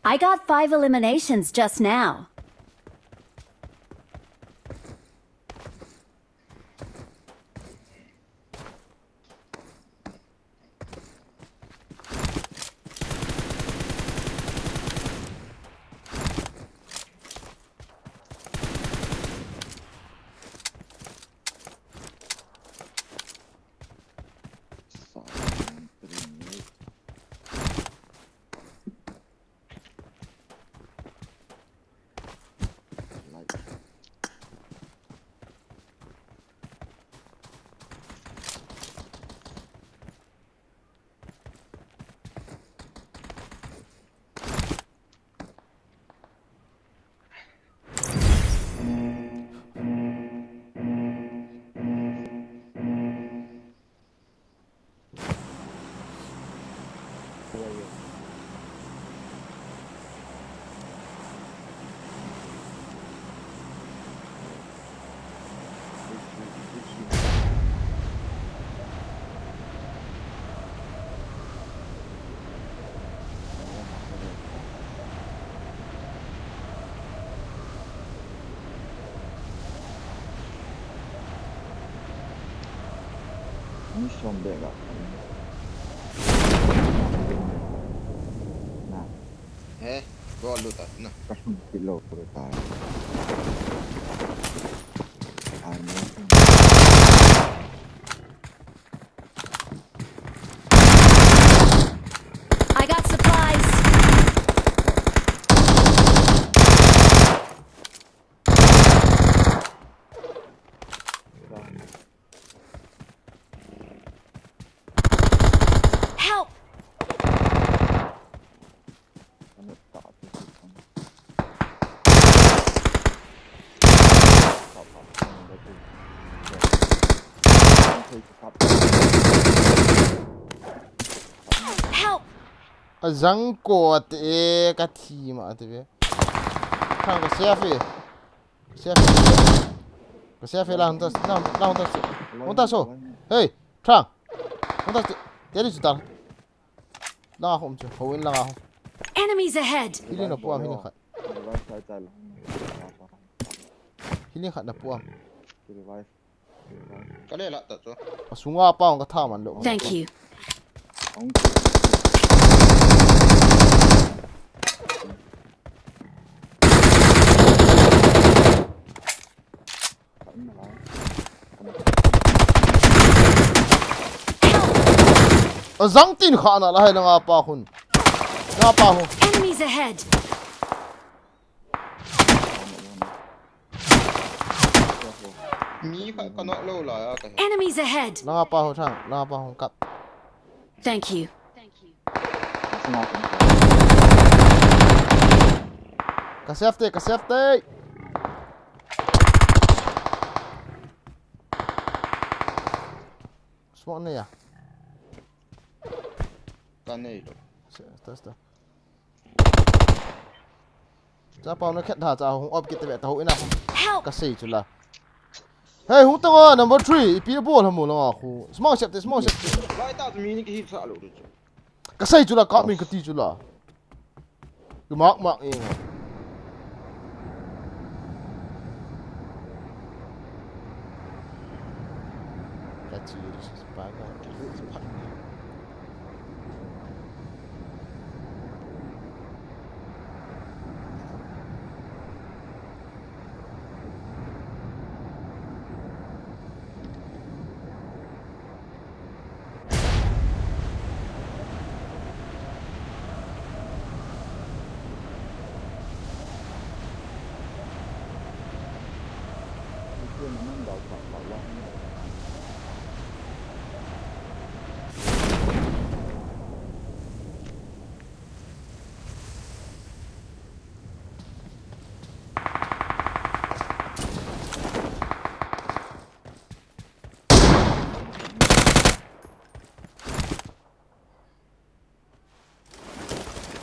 I got five eliminations just now. Ni som be ga. Na, ni din ni. Na. He, go lu ta na. Ka sum ti lo ko ta. Ai mo. I got supplies. Help! Help! Azang ko ate ka thi ma ate ve. Thang ka safe. Safe. Ka safe la hung ta, la, la hung ta. Hung ta so. Hey, Thang. Hung ta. Teri chu ta. La hung chu. Ho in la hung. Enemies ahead! Hili na puam, hili khat. Hili khat na puam. Ka le la ta chu. Asunga pa ka tha man lo. Thank you. Azang tin kha na la hai na nga pa hun. Nga pa hun. Enemies ahead! Mi kha ka nok lo la ya ka he. Enemies ahead! Langa pa ho Thang, langa pa ho kap. Thank you. Ka safe te, ka safe te. Smoke ne ya. Ka nei lo. Se, ta, ta. Cha pau na khet da cha hung op kit ve ta ho ina. Help! Ka sei chu la. Hey, hung tang a number three, ipi bol hamu langa khu. Small shot te, small shot te. Lai ta mi ni ki hit sa lo de chu. Ka sei chu la, ka min ka ti chu la. Ki mak mak ing. Ka chi ri si pa ka ki hu si pa.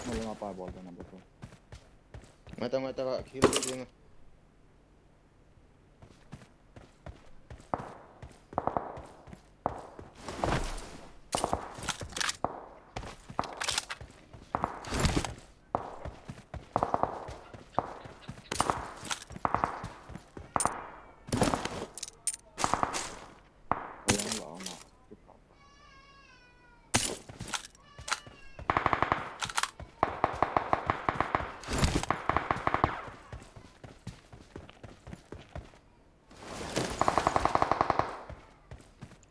Mali nga pa bol ta number two. Mata, mata, ka kill ko na.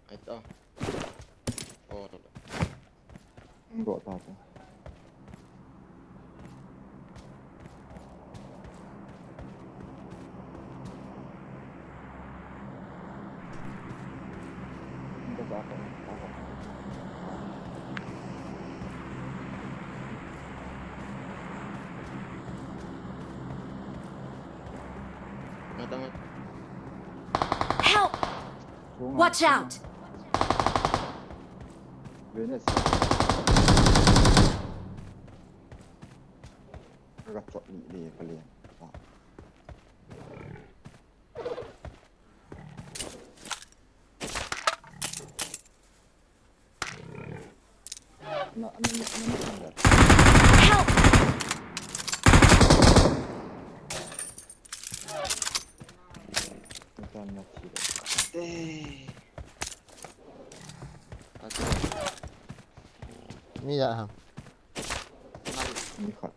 Ai ta. Oh, ta ta. Go ta ta. Help! Watch out! Venus. Ka chot ni ni ka lian. Na, na, na, na, na. Help! Na, na, na, na. Eh. Mi ya ham. Mi khat.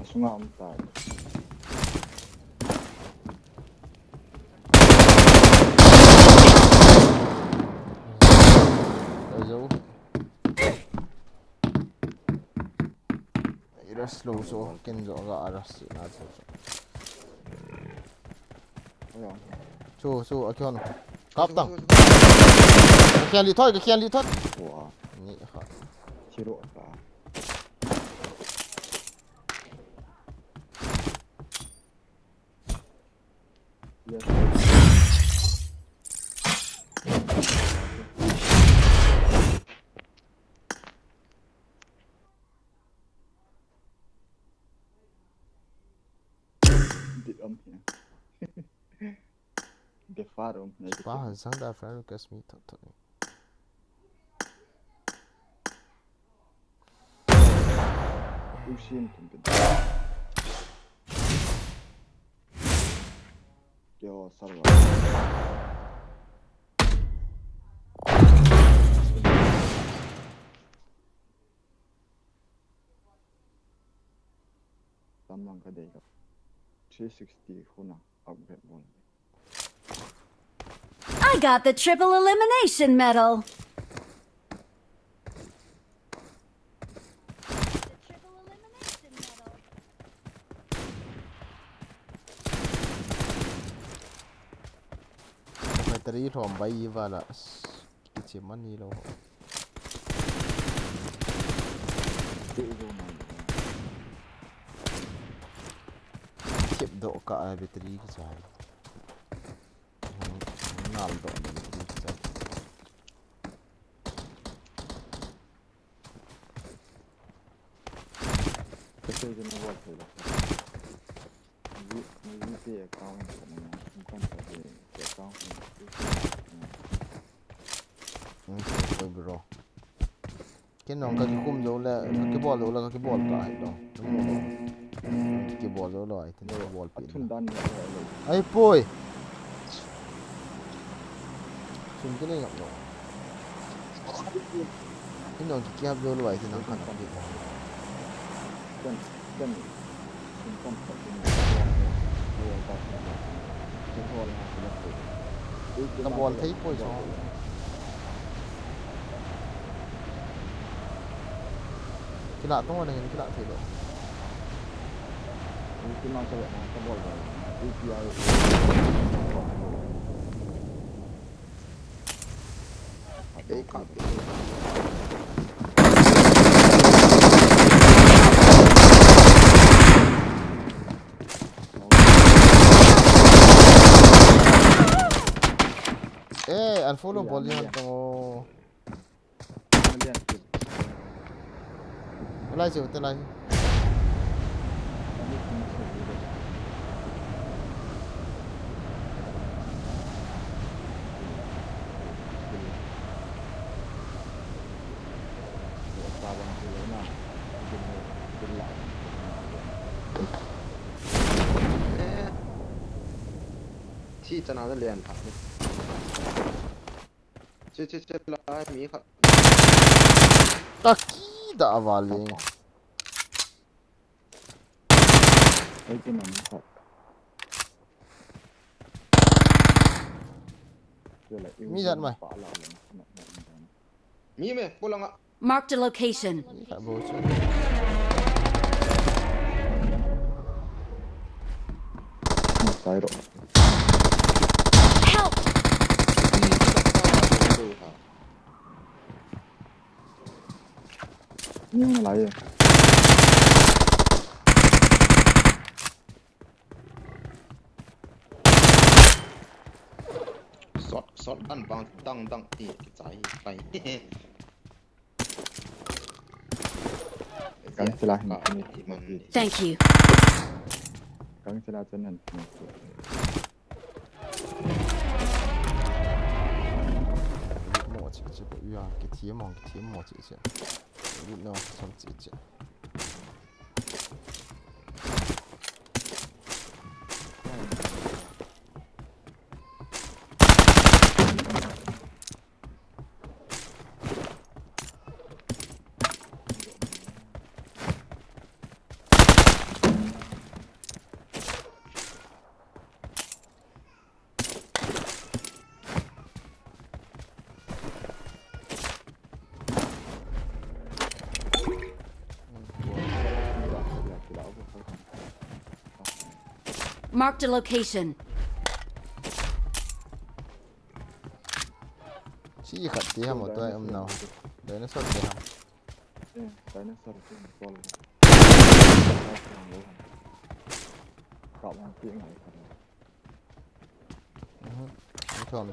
Asunga um tai. Ajo. Rush lou so, ken jo ga rush na so. Ayo. Chu, chu, a kyon. Kap tang. Ka khen li thoi, ka khen li thoi. Wow. Ni kha. Chiro ka. Yes. Bit um here. Bit far um here. Pa, zang da friend request mi thot thot. Usim tum tum. Kyo sarwa. Tamlang ka dei ka. Three sixty khuna upgrade bol. I got the triple elimination medal. Battery lhom bai vala. Kiche mani lo. Kep doh ka a battery kichai. Nal doh na battery kichai. Kese jana wal thei la. Ni, ni pe account ka na, ni kon ta de account ni. Bro. Ken nong ka kikum jou le, ka kibol jou le, ka kibol ta hi lo. Kibol jou lo ai, tin kibol pi. Thun dan ni. Ai poi. Sun kini ngap lo. Ken nong ki kiap jou lo ai, tin nang kan pi. Ken, ken. Ka bol thei poi so. Kila tong nangin kila thei lo. Kila ka bol thei. Eh, unfollow bol yan to. Lai siu te lai. Eh. Thi chana na lian pha ni. Che, che, che, lai mi khat. Ka kida a vale. Ai, ke nam khat. Mi jat mai. Mi me, polanga. Marked a location. Help! Shot, shot gun bang dang dang ti kichai pai. Kang sila hin. Thank you. Kang sila chen nan. Mo chi chi ko ya, ki thi mo, ki thi mo chi chi. Lut no sam chi chi. Marked a location. Chi khat ti ham, tua um nau. Dinosaur ti ham. Eh, dinosaur ti ham, tol. Kap ham ti ngai khat. Mhm. Ni thom.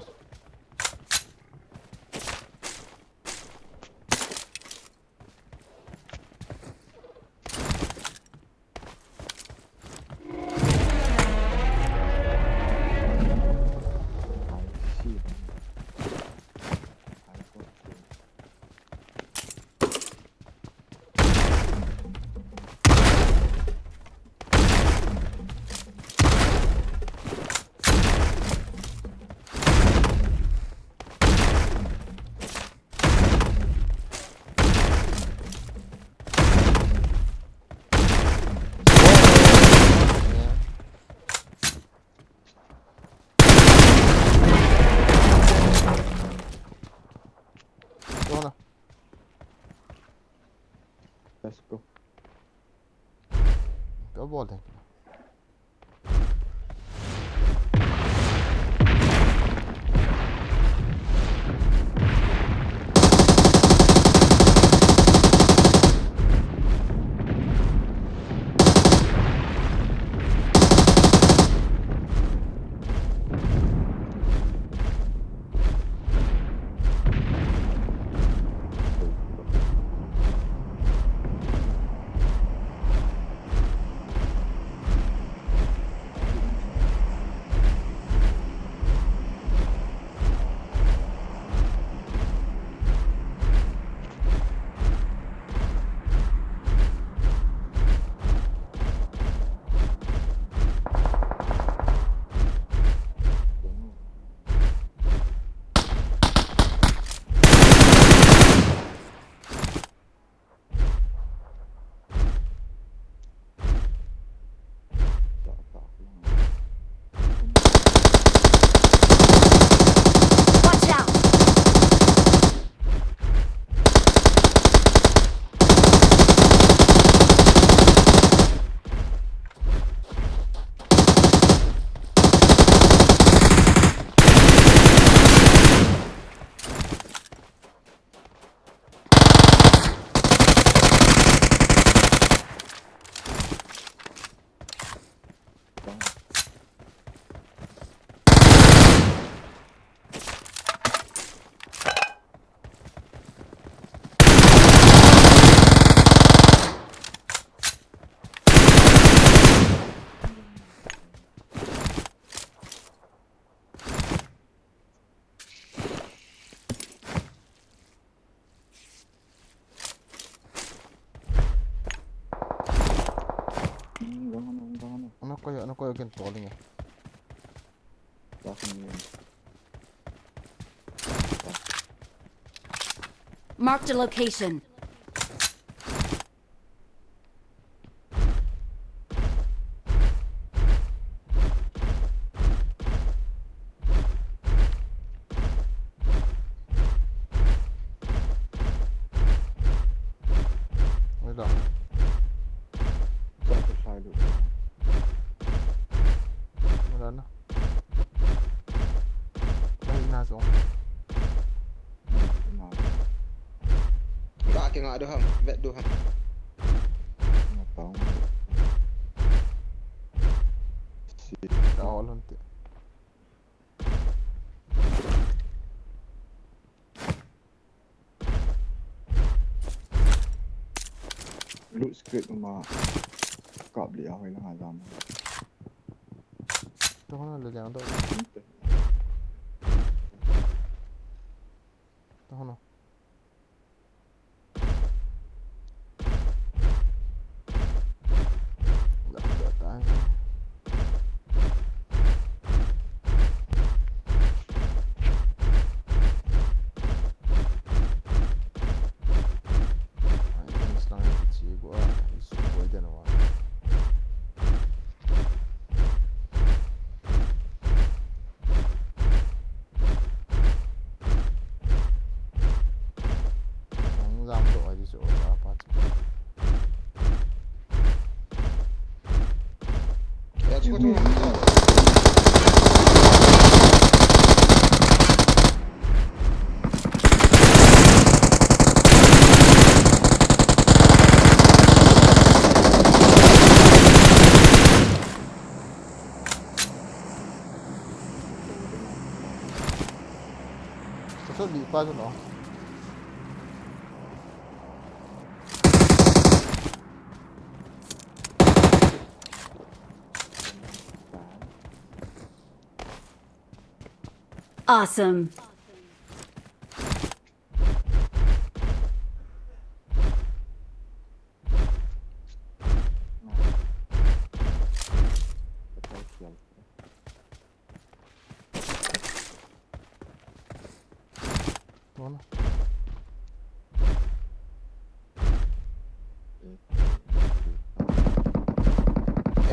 Go on. Let's go. Go ball then. Watch out! Ano koyo, ano koyo kin tolling eh. Marked a location. Wala. Wala na. Lahi na jong. Ba ke nga do ham, vet do ham. Si. Down ti. Loot screen ma kap le a hoi lang a jam. To hona le jang to. To hona. Sa so li pa so no. Awesome. Wala.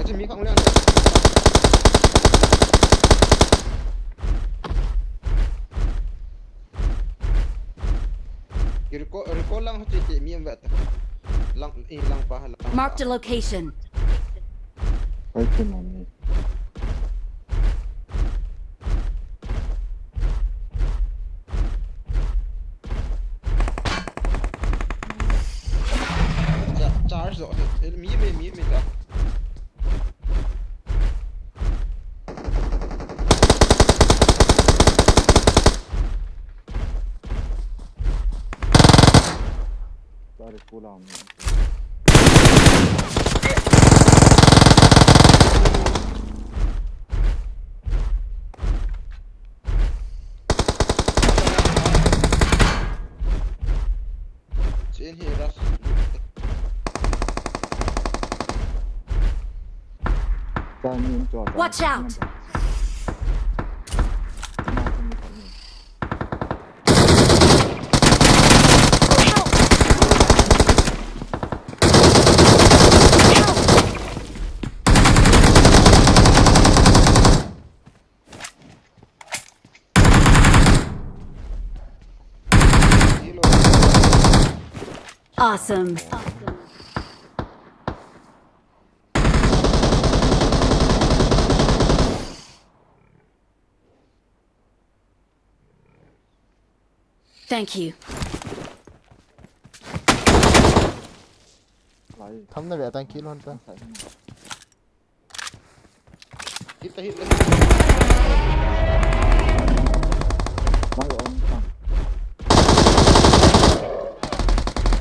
Ece mi khang lian. Recall, recall lang ho che che mi em vet. Lang, i lang pa ha lang. Marked a location. Oi, tu mami. Cha-, charge zo. Eh, mi, mi, mi, mi ta. Tare kulang. Chen hi ras. Watch out! Awesome. Thank you. Tham na ve tang kill hon ta. Hit ta, hit ta, hit ta.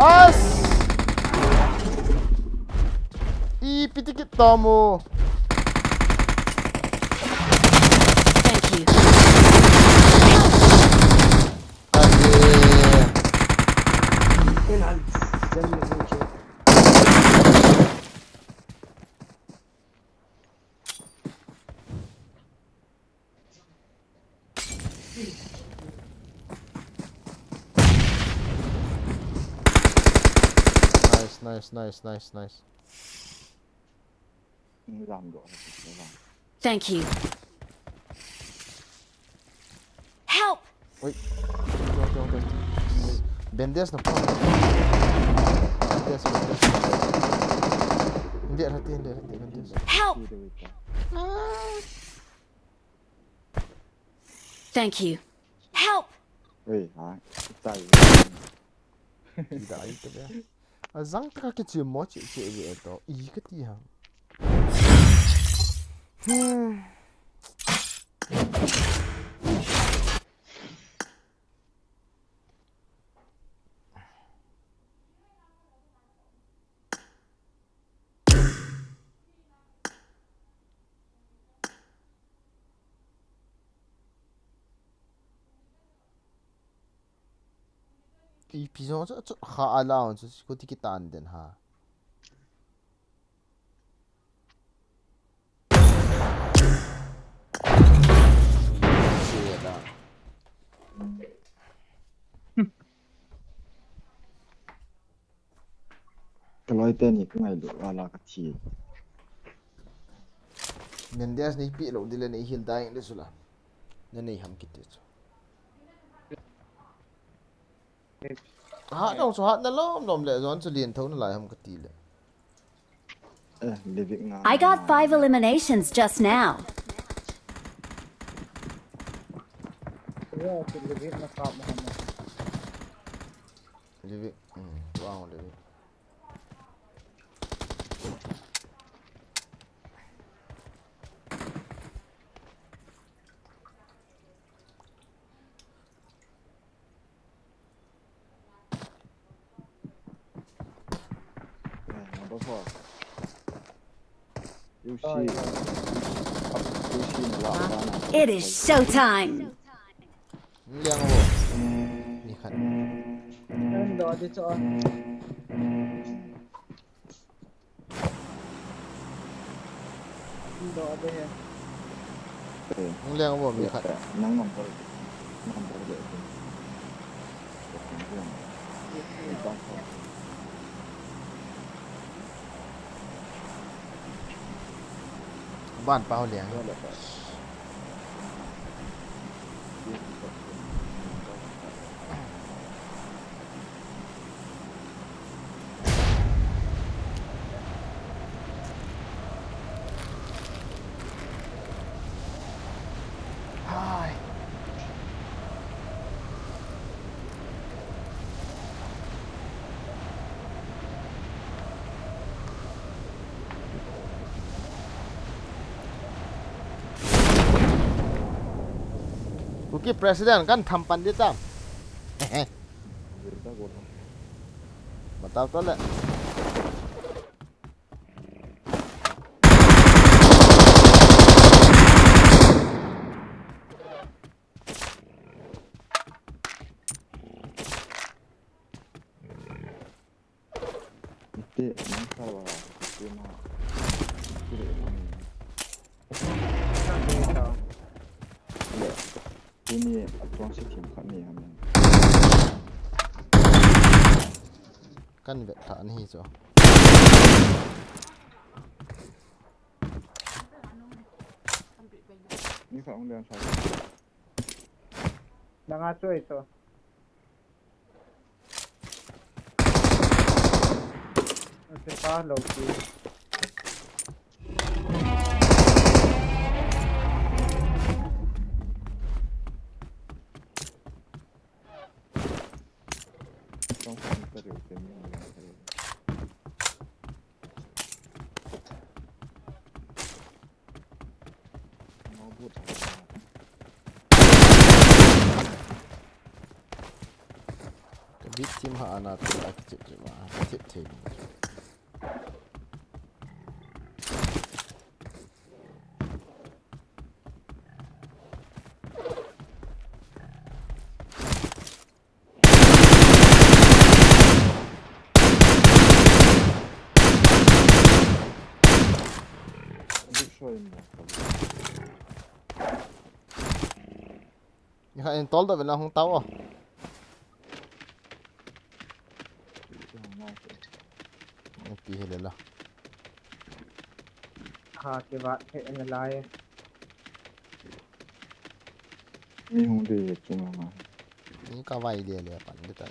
As! Ipi ti kit ta mo. Thank you. Ade. Nice, nice, nice, nice, nice. Thank you. Help! Oi. Oi, oi, oi, oi. Bandage na pa. Bandage, bandage. Hindi, hati, hindi, hindi, bandage. Help! Thank you. Help! Oi, ha. Sai. Ida ai te be. Azang taka ke chi mo chi chi be to. I ka ti ha. Hmm. Ipi jong chu, chu kha ala on chu, kuti kitan den ha. Ka loi teni ka ngailut a la ka thi. Mendes nei pi lo dile nei hil dai le sula. Na nei ham kiti chu. Ha dong chu hat na lom lom le zon chu lien tho na lai ham kati le. Eh, Livik nga. I got five eliminations just now. Yo, si Livik na kap mo. Livik. Hmm, wow, Livik. It is showtime. Liang wo. Ni khat. Kan do di cho. Kan do di he. Hung liang wo mi khat. Nang number. Number de. Ban pau liang. Hai. Kuki President kan tham pan di tam. Matau to le. Ite, nang sa wa, ite na, ite na. Tuni a tuang si thim khat ni ham. Kan vet tha ni hi chu. Ni kha ong lian sa. Nang a chu ei chu. Ase pa lo ki. Ka bit team ha ana tu a kichep chep a, kichep thei. Ni kha in tol da vela hung tao. Pi hi le la. Ha, ke va the na lai. Mi hung de chung ma. Ni ka vai le le pan de ta.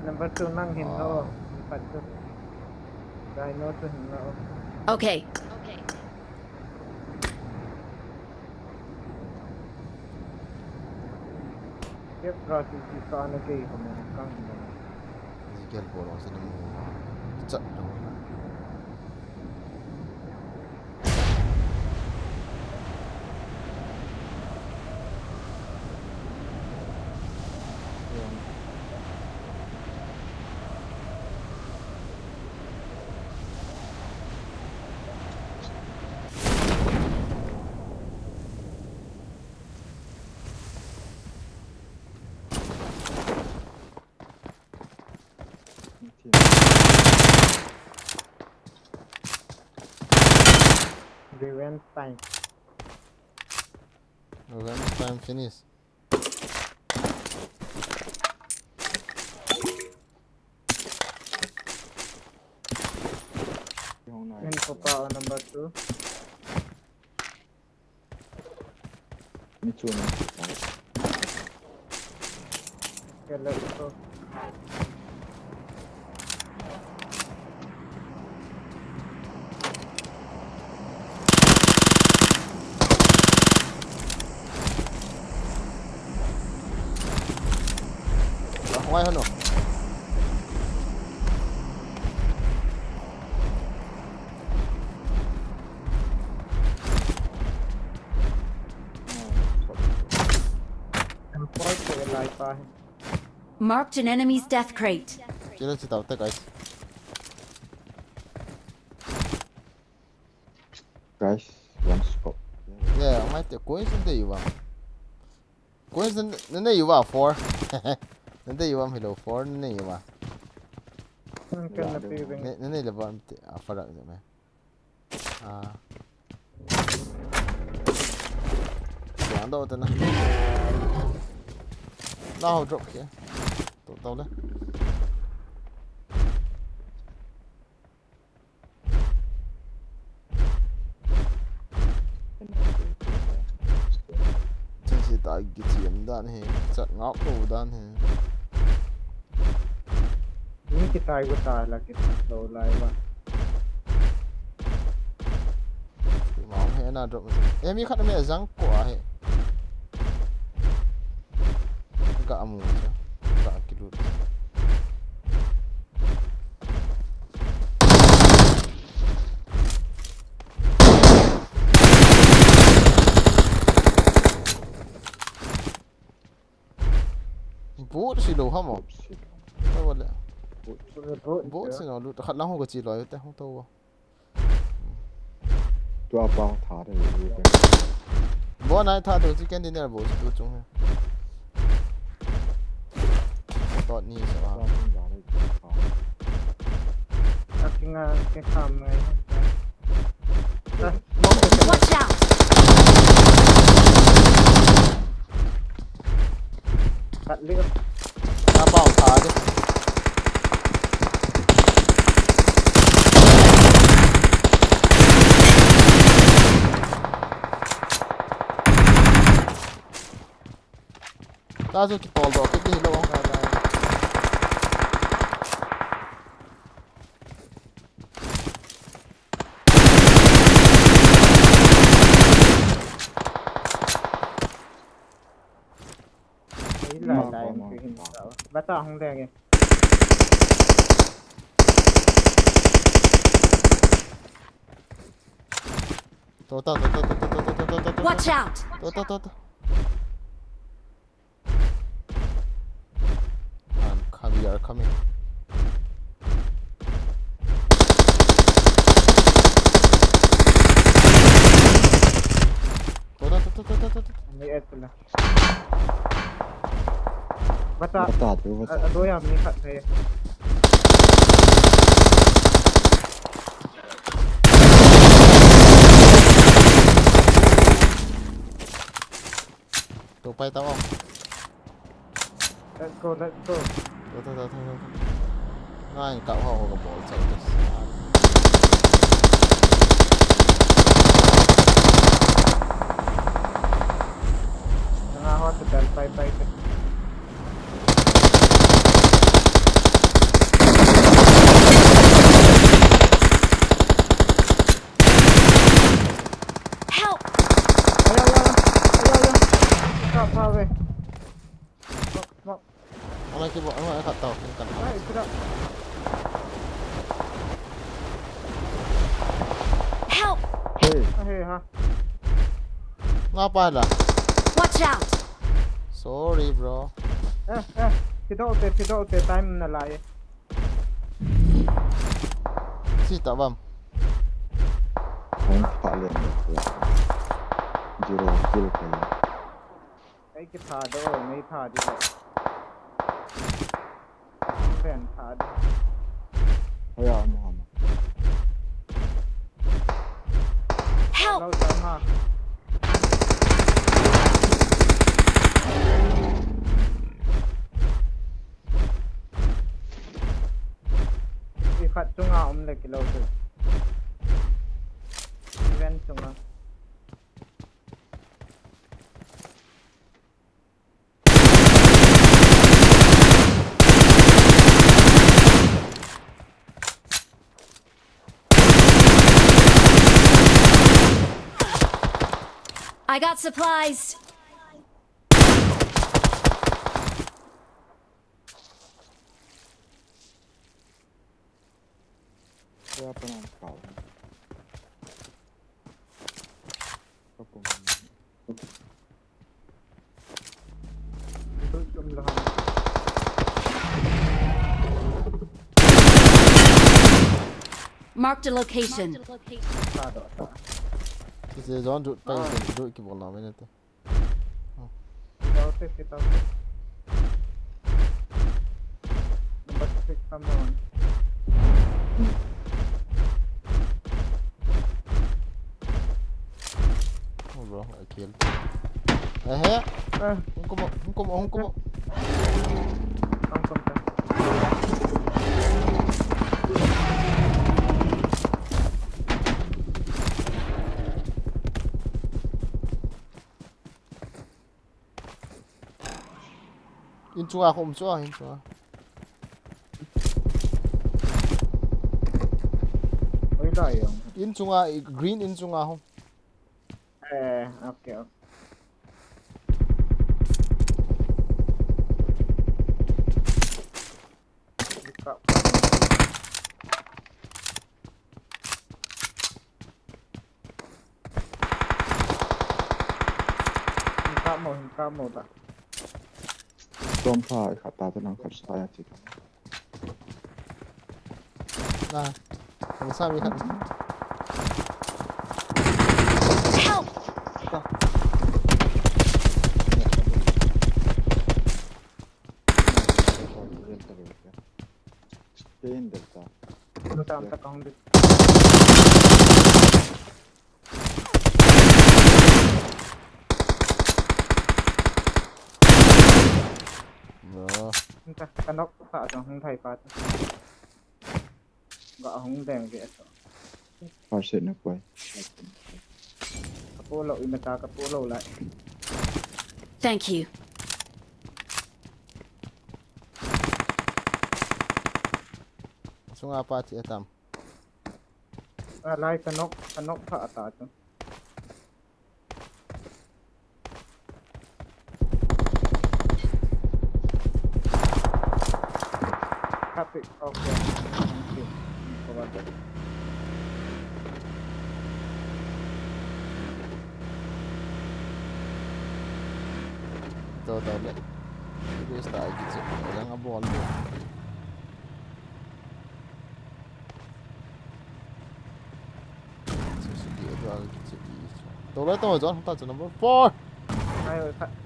Number two nang hin lo. Number two. Dino chu hin lo. Okay. Kep ra ti ti ka na kei ko me kang na. Ji kel ko lo se ni mo. Chat do. Revenge time. Revenge time finish. Opa, number two. Ni chu na. Ke le ko. Wah, why hano? Em, koi ko lai pa hai. Marked an enemy's death crate. Kila si tau te, guys. Guys, one scope. Yeah, ang mate, coins na dei uva. Coins na, na dei uva, four. Na dei uva, hello, four, na dei uva. Hmm, kan na pi ring. Na, na dei le ba, te, a, farak de me. Ah. Yang dau te na. Na ho drop ke. To, to le. Thil si ta kichiam dan hi, chat ngap lo dan hi. Mi kitai ko ta la kitai lo lai ba. Mau he na drop. Eh, mi khat me jang ko a he. Ka amu cha. Ka kilut. Bot si lo ha mo. Bot si lo. Bot si lo. Bot si lo. Lu khat lang ho ka chi lo te hung to. Tua pa tha de. Bo nai tha de chi ken din er bo tu chung he. Tot ni so ha. Akinga ke kam ngai. Watch out! Kat liu. Na pao tha de. Ta chu kipol doh kit di lo. Ei, lai, lai, bata hung de ge. To, to, to. Watch out! To, to, to, to. I'm com-, we are coming. To, to, to. Ni et pula. Bata. Bata tu, bata. A, a, do ya mi khat hai. To pai ta o. Let's go, let's go. To, to, to, to, to. Ngai ka ho ho ka bol chai to. Nga ho to dal pai pai to. Help! Aya, aya, aya, aya. Ka pa ve. Smoke, smoke. Ano ki bo, ano ka tao, kin kan. Ay, sira. Help! Hey. Ahe ha. Nga pala. Watch out! Sorry, bro. Eh, eh. Kido te, kido te, time na lai. Si ta bam. Hung pha le. Zero kill ke. Ei kitha do, nei tha di lo. Pen tha di. Hoya mo mo. Help! Lo ta ma. I khat chunga um le kilo tu. Chunga. I got supplies. Kaya pa ng tao. Kapag Ito yung lahat. Marked a location. Sado, sado. Kasi zone do pa yung do ki bola minute. Kita ulit, kita ulit. Number six naman. Oh, bro, I killed. Eh, eh. Ah. Hung kumo, hung kumo, hung kumo. Ang konti. In chunga khom chu a, in chunga. Oi, lai yang. In chunga, i-, green in chunga khom. Eh, okay, okay. Hung kap mo, hung kap mo ta. Storm pha khat ta, ta nang khat sa ya ti. Na. Hung sa mi khat. Help! Ta. Stay in there, ta. Ano ta, ang takang dit. Bro. Ang ta-, kanok pa, atong hung thai pa. Ga hung deng ke ato. Parse na koi. Kapulo, imata kapulo lai. Thank you. Sunga pa ti atam. Ah, lai kanok, kanok pa ata tu. Copy. Okay. Thank you. Thank you for that. Ito, ito, ulit. Ito yung style, ito yung abol mo. Ito, ito, ito, ito, number four. Ay, ay, ka-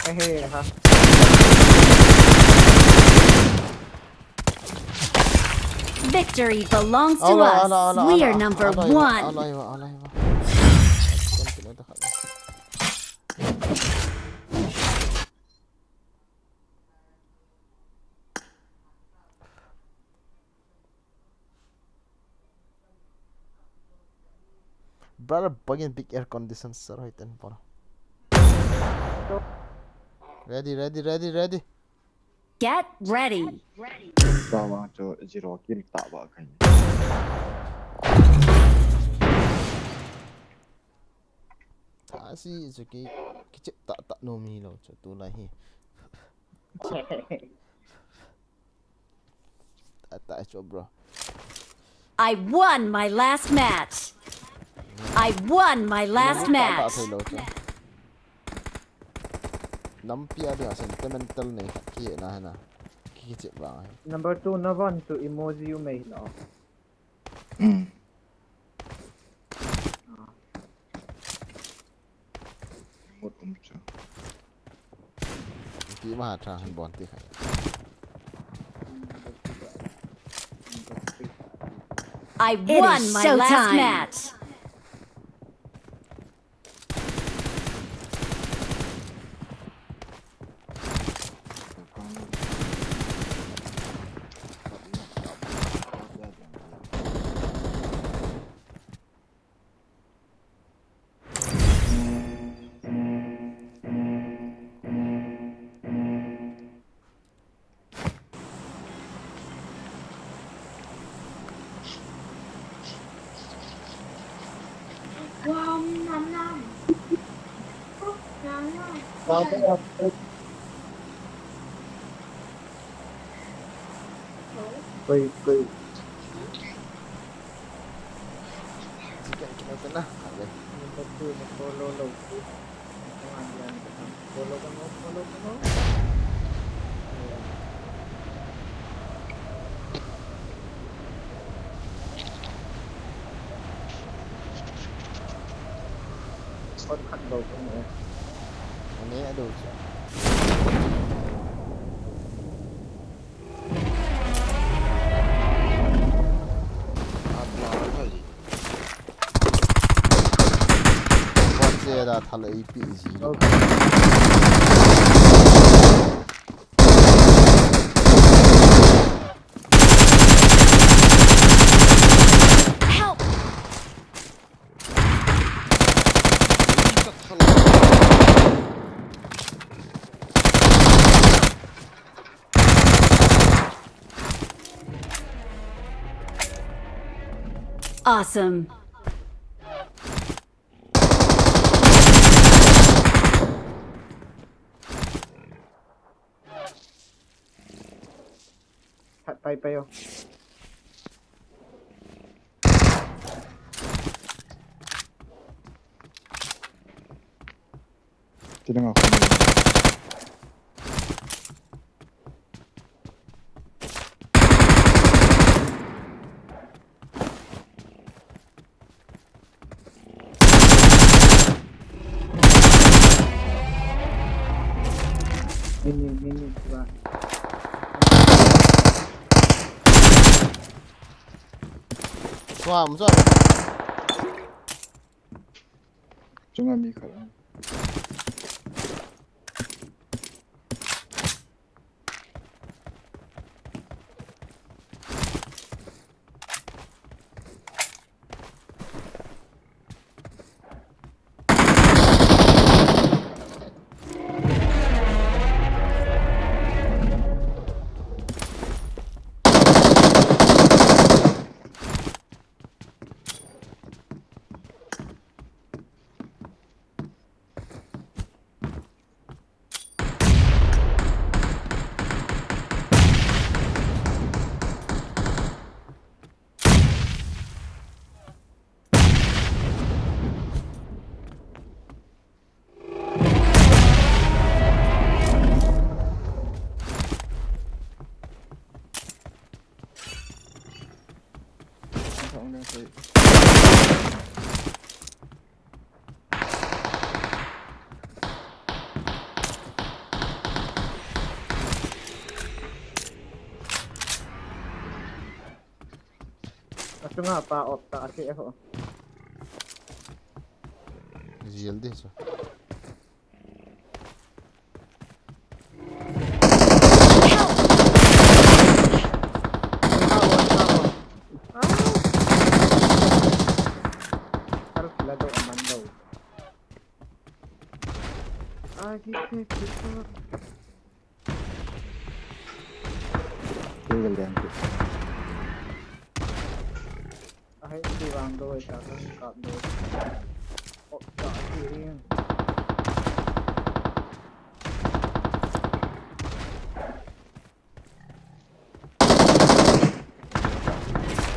Ehe, ha. Victory belongs to us. We are number one. Brother, bagi big air condition, sir, hoiten por. Ready, ready, ready, ready. Get ready. Tawa cho zero kill tawa kai. Tasi zuki kichep ta ta no mi lo cho tu lai hi. Ata cho, bro. I won my last match. I won my last match. Nampi a dia sentimental nei khat ki na na. Ki ki chip bang. Number two, na one to emoji you may lo. Mut um chu. Ti ma tha han bon ti khai. I won my last match. Koi, koi. Chicken kilo kena, kale. Number two, number low, low. Follow kano, follow kano. Kon khat bou kano. Ani adu cha. Apa lagi? Buat saya dah thala A P Z. Help! Awesome. Hat pai pai yo. Ti dang a khum. Mini, mini, dua. Chua, um, chua. Chunga mi khat. Achunga pa op ta ase ho. Jil de chu. Ai, ki, ki, ki, ki. Kei gal ding. Ahai, di vang do, sa kan kap do. Oh, sa ki.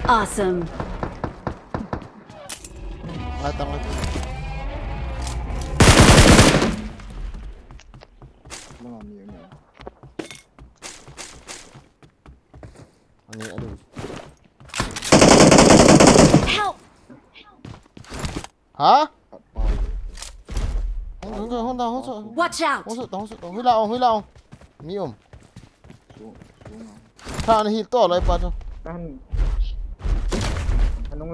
Awesome. Ai, tama. Mama mia, mia. Ani, ani. Help! Ha? Hung, hung, hung, hung, hung, hung. Watch out! Hung, hung, hung, hung. Hui la, hung, hui la, hung. Mi um. Tha na hi to lai pa to. Tahan.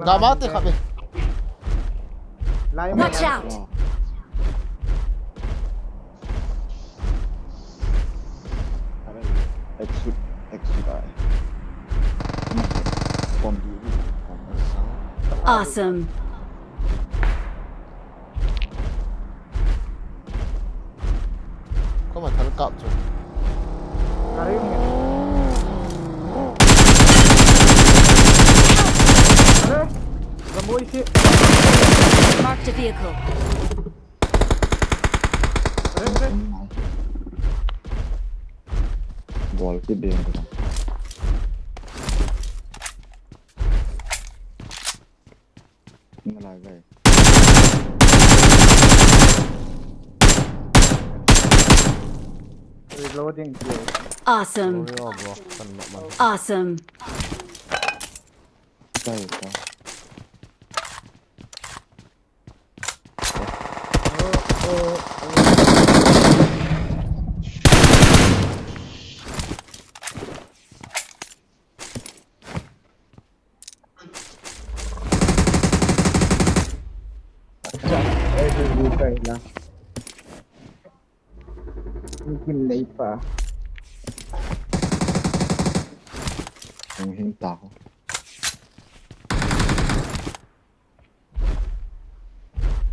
Gama te khabe. Watch out! Exit, exit ai. Awesome. Koma thal kap chu. Kare nge. Are, ramoi si. Marked a vehicle. Are, are. Bol kit ding. Ngalai gai. Reloading. Awesome. Sorry, oh, bro. Kan mak man. Awesome. Gai ta. Kin lei pa. Hung hing ta ho.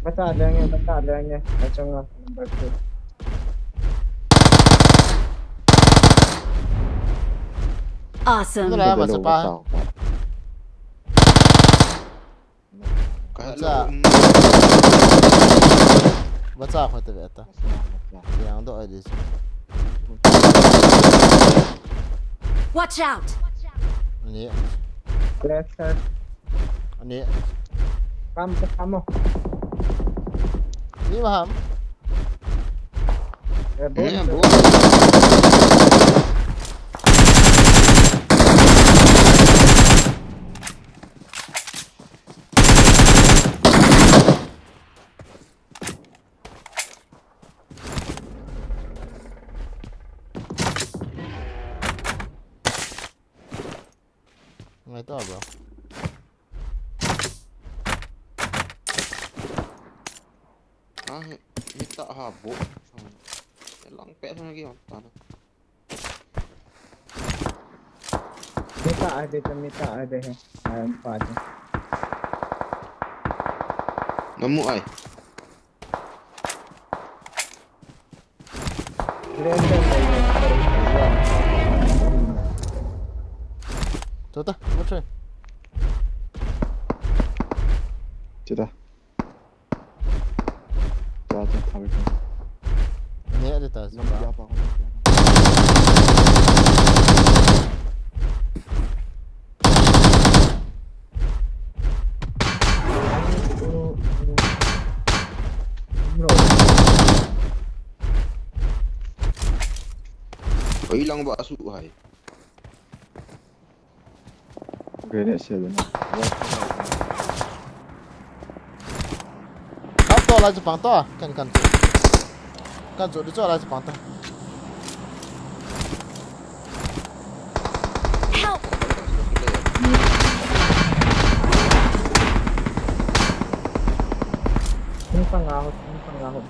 Bata lenge, bata lenge. Achanga number two. Awesome. Nala, bata pa. Kacha. Bata khote beta. Yang do ai dis. Watch out! Ani. Left side. Ani. Kam, kam. Ni maham. Eh, bol. Ngai to, bro. Ah, hita ha bo. Lang pe thang ki ta. Mita ai de, mita ai de he. Ai pa de. Namu ai. Tuta, what? Tuta. Tuta, tuta. Ne, ada tas. Oi, lang ba su hai. Grenade siya din. Kap to, lai chapang to. Kan, kan. Kan chu di chu lai chapang to. Help! Ni pang ahot, ni pang ahot.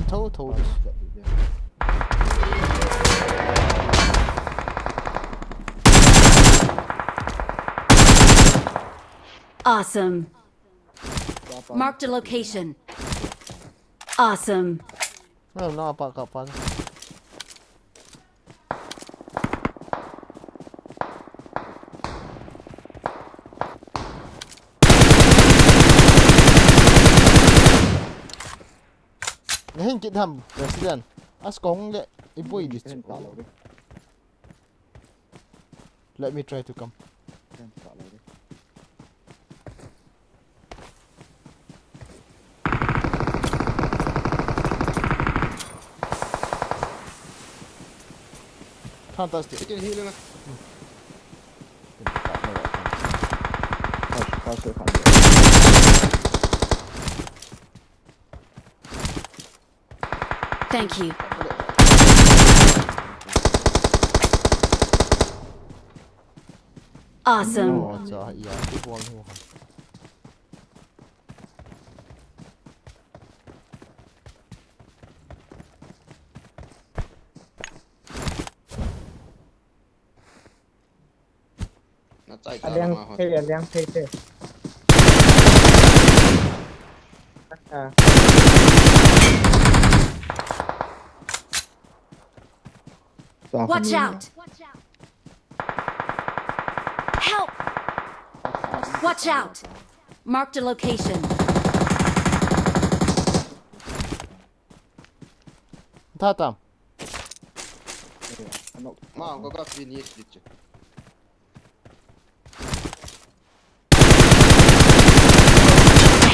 Tho, tho. Awesome. Marked a location. Awesome. Nang na pa ka pa. Nahin kit ham, President. As kong le, ipui di chu. Let me try to come. Fantastic. Itin healing ah. Pass, pass, pass. Thank you. Awesome. Oh, cha, ya, tu bol ho. Na chai ta Aliang ma ho. Thei, aliang thei thei. Ah. Watch out! Help! Watch out! Marked a location. Tha tam. Ma, ko ka finish di chu.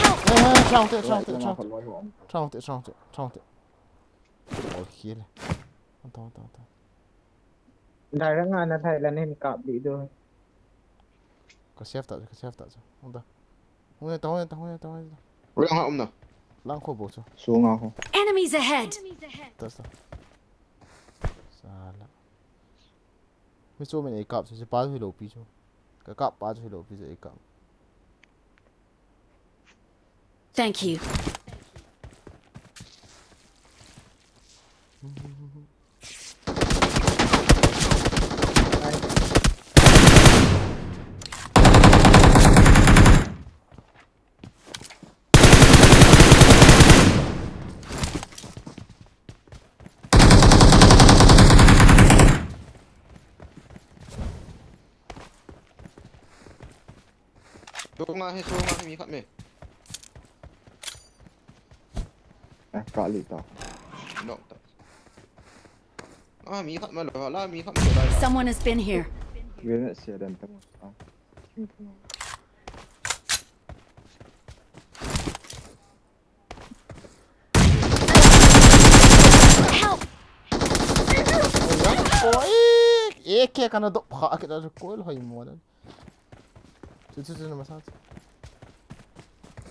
Help! Eh, eh, chang te, chang te, chang te. Chang te, chang te, chang te. Oi, khil. Anta, anta, anta. Dai ranga na thai la nen kap di do. Ka save ta, ka save ta chu. Anta. Hung ne ta, hung ne ta, hung ne ta, hung ne ta. Lang ha um na. Lang kho bo chu. Sunga ho. Enemies ahead! Ta sa. Sala. Mi chu min ei kap chu, chu pa chu hi lo pi chu. Ka kap pa chu hi lo pi chu ei kap. Thank you. Sunga hi, sunga hi mi khat me. Eh, ka li ta. Nok ta. Ah, mi khat ma lo, la mi khat ma lo, la. Someone has been here. Grenade sia dan ta. Ah. Help! Oi, eh, ke kana dop kha, ke ta ko lo hai mo dan. Chu, chu, chu, na masa.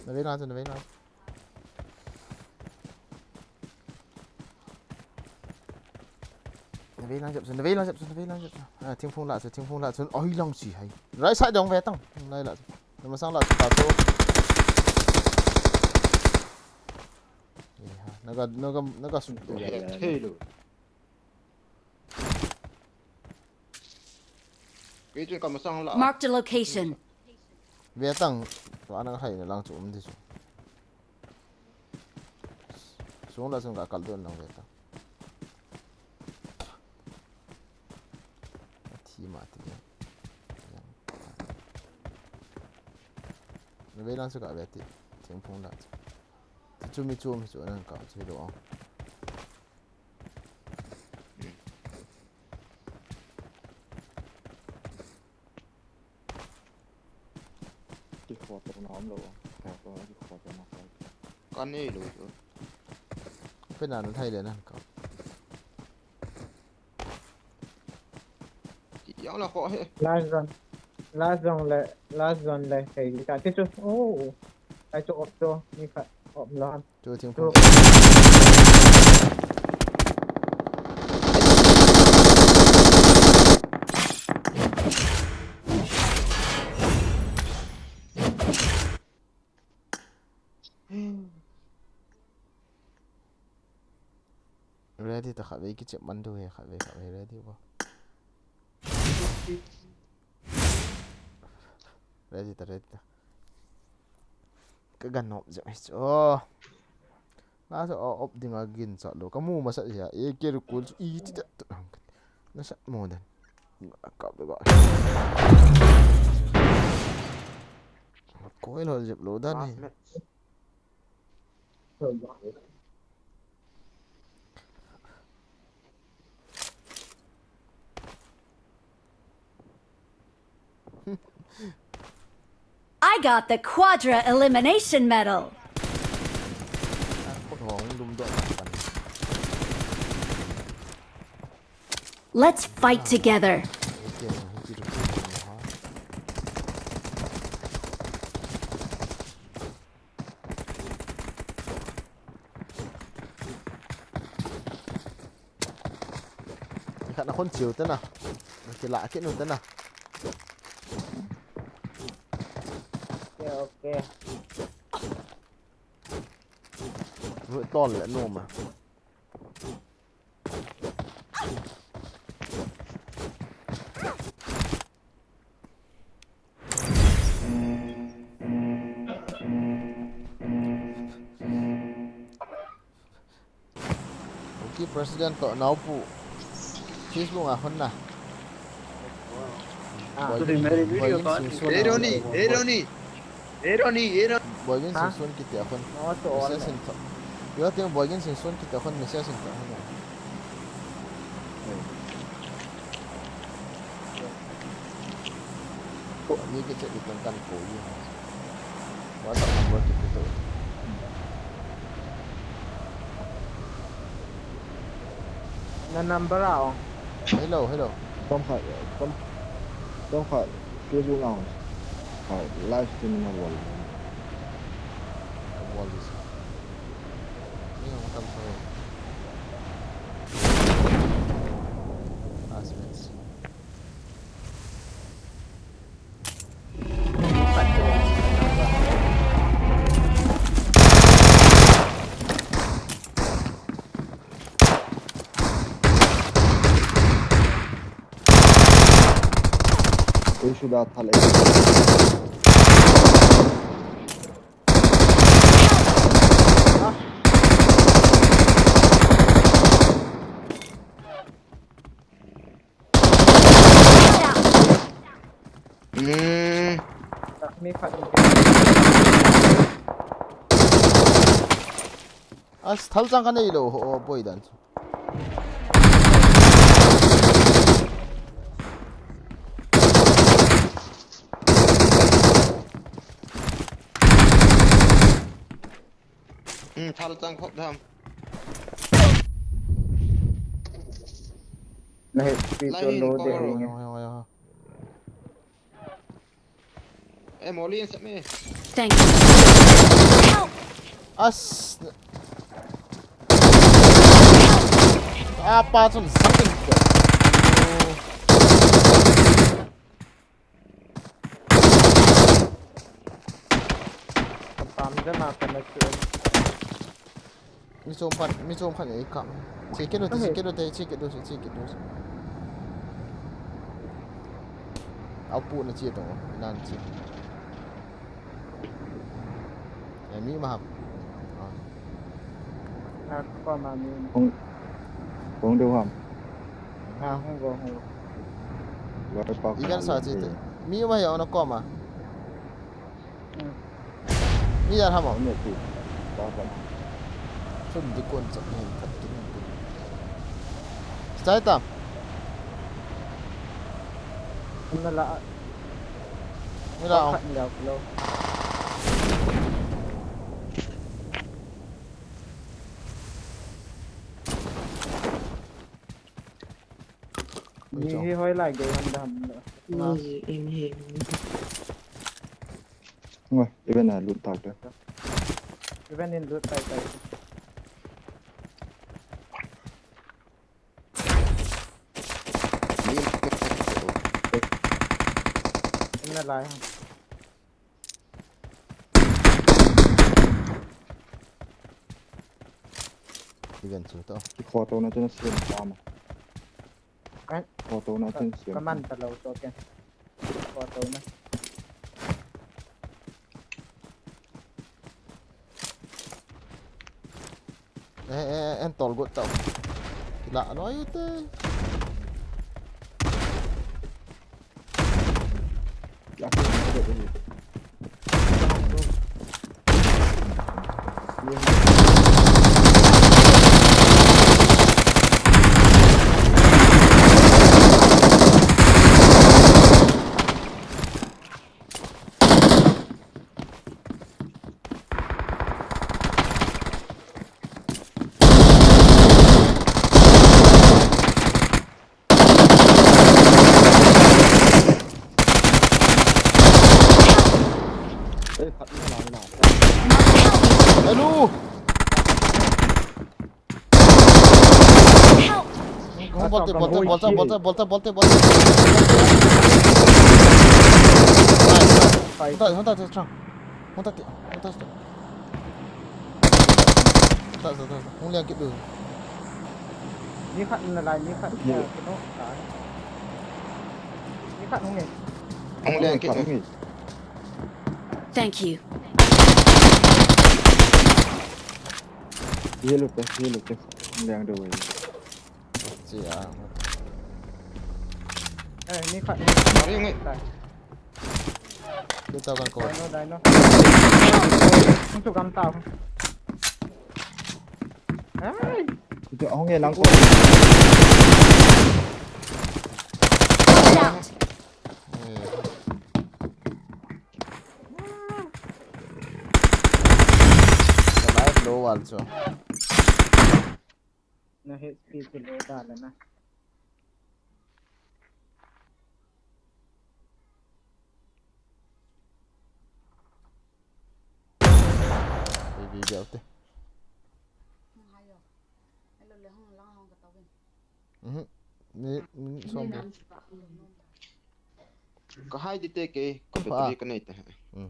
Na ve na, chu, na ve na. Na ve lang jep chu, na ve lang jep chu, na ve lang jep chu. Ah, thingphung la chu, thingphung la chu. Oi, lang si hai. Right side dong ve tang. Lai la chu. Na masang la chu ta chu. Ye ha, naga, naga, naga su. Hello. Kei chu ka masang la. Marked a location. Ve tang, tua nang hai na lang chu um di chu. Sung la sung ka kal don lang ve tang. Thi ma ti. Ve lang chu ka ve ti. Thingphung la chu. Chu mi chu mi chu nang ka chu lo. Ti kho to na om lo. Kho to, ti kho to na kho. Ka nei lo chu. Pe na na thai le na ka. Ti yang la kho he. Last zone. Last zone le, last zone le, thei ta ti chu. Oh. Ai chu op chu, ni kha op lo. Chu thingphung. Ready ta, khatvei kichep man diu ahi, khatvei, khatvei ready bo. Ready ta, ready ta. Ka gan op jep hi chu. Na chu op ding a gin cha lo. Ka mu masat hi a. E ke ru kul chu i ti ta. Na sat mo dan. Kap de ba. Koi lo jep lo dan hi. I got the Quadra Elimination Medal. Let's fight together. Khat na khun chiu te na. Kila kit nu te na. Okay, okay. Tol le nu ma. Kuki president toh naopu Facebook a hon na. Boy Gin Singson. Hey Ronnie, hey Ronnie. Hey Ronnie, hey Ronnie. Boy Gin Singson kiti a hon. Message in tho. Yo ting Boy Gin Singson kiti a hon message in tho. Ko ni ke che di tong kan ko yi. WhatsApp number ke ke to. Na number a. Hello, hello. Tom kha, tom, tom kha. Facebook a. Kha live stream na wall. Wall this. Ni ang tam sa. Last minutes. Koi suda tha le. As thal chang ka nei lo ho boi dan chu. Hmm, thal chang khop tham. Na he pi to lo de. Eh, Molly, accept me. Thank you. As. Ah, pa chun something. Pam de ma ka na ke. Mi chom khat, mi chom khat ei kam. Che kit u te, che kit u te, che kit u, che kit u. Au pu na che to, nan che. Ei mi ma ham. Na ko ma mi. Kong, kong deu ham. Ha, hung go, hung go. Loi pa. Ikan sa che te. Mi ma ya ona ko ma. Mi ya hamo. Ne ti. Ba ba. Sun di kon sa ni khat kin ni. Stay tam. Hung na la. Mi la. Khat ni la ko lo. Ni hi hoi lai ge han dam lo. Ni in hi. Ngoi, even a lut tak de. Even in lut tai tai. In na lai ha. Even chu to. Ki kho to na chun siam pa ma. Kan Kho to na chun siam. Kaman ta lo to ke. Kho to na. Eh, eh, eh, en tol got tau. Kila noi te. Hello. Help! Hung bolte, bolte, bolte, bolte, bolte, bolte, bolte. Nice, nice. Hung ta, hung ta, hung ta, hung ta, hung ta. Hung ta, hung ta, hung ta. Hung liang kit diu. Mi khat na lai, mi khat, eh, kino, ta. Mi khat hung e. Hung liang kit diu. Thank you. Yellow pe, yellow pe. Hung liang diu. Chia. Eh, mi khat. Ari ngi. Dai. Kita kan ko. Dai no, dai no. Hung tu kam tao. Ai. Itu hung e lang ko. Watch out! Eh. Ka life low also. Na H P chu low da le na. Ei video te. Mhm. Ni, ni som. Ka hai di te ke, ko pe tri ka nei te. Hmm.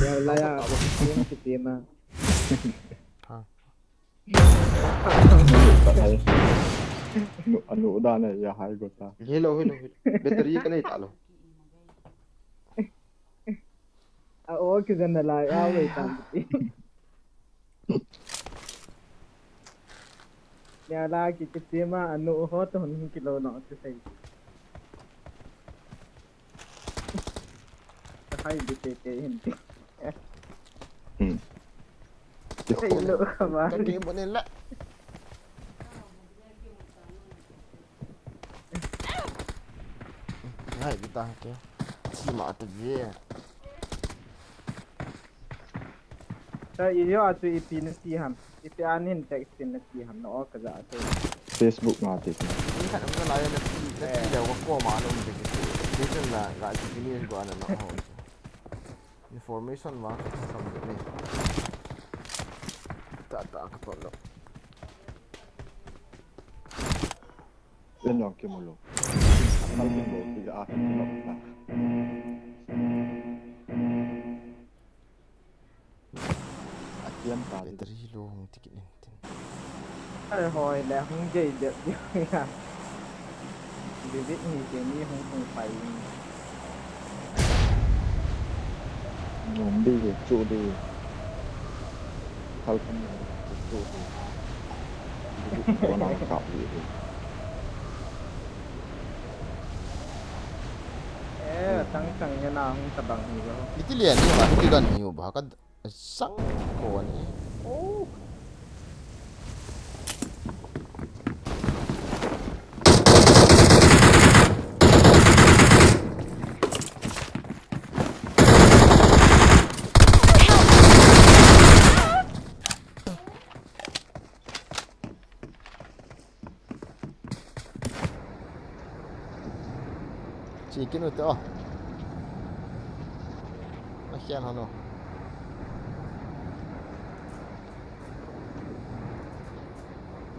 Ya, la ya, yung si Tima. Ha. Anu, anu da ne, ya hai go ta. Hello, hello, hello. Battery ka nei ta lo. A, o, ki zan na lai, a, wei ta. Nia la ki, ki tima anu ho to hun kilo no ti sei. Ka hai bi te te hin ti. Hmm. Sei lo ka ma. Ka ke mo ne la. Hai bi ta ke. Tima te je. Ta i yo a chu ipi na ti ham. Ipi an hin text in na ti ham na o ka ja te. Facebook nga te. Ni khat am na lai na ti, na ti da wa ko ma no te ke. Te chen na ga ti ni go an na ho. Information ma ka sam ni. Ta ta ka to lo. Len long ke mo lo. Kal ke mo ti a ke lo ta. Atiam ta. Battery low hung ti kit in tin. Ai hoi le hung jei dep dep ya. Vivid ni ke ni hung hung pai. Nom di ke chu di. Kal kum chu di. Vivid ko na kap di. Eh, tang tang ya na hung tabang ni lo. Iti lian ni ba, iti gan ni ba ka Sang ko ani. Oh. Chi kinu te o. Na khian hanu.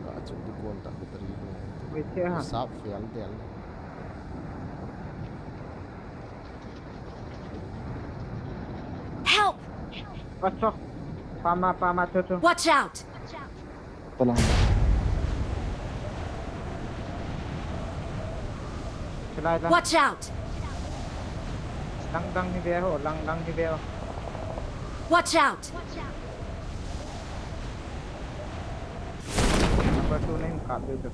Ka chu di kon ta battery ko. Wei te ha. Sap fial del. Help! Watch out. Pama, pama, chu, chu. Watch out! Talang. Chulai lang. Watch out! Lang lang hi ve ho, lang lang hi ve ho. Watch out! Number two na hin kap diu chu.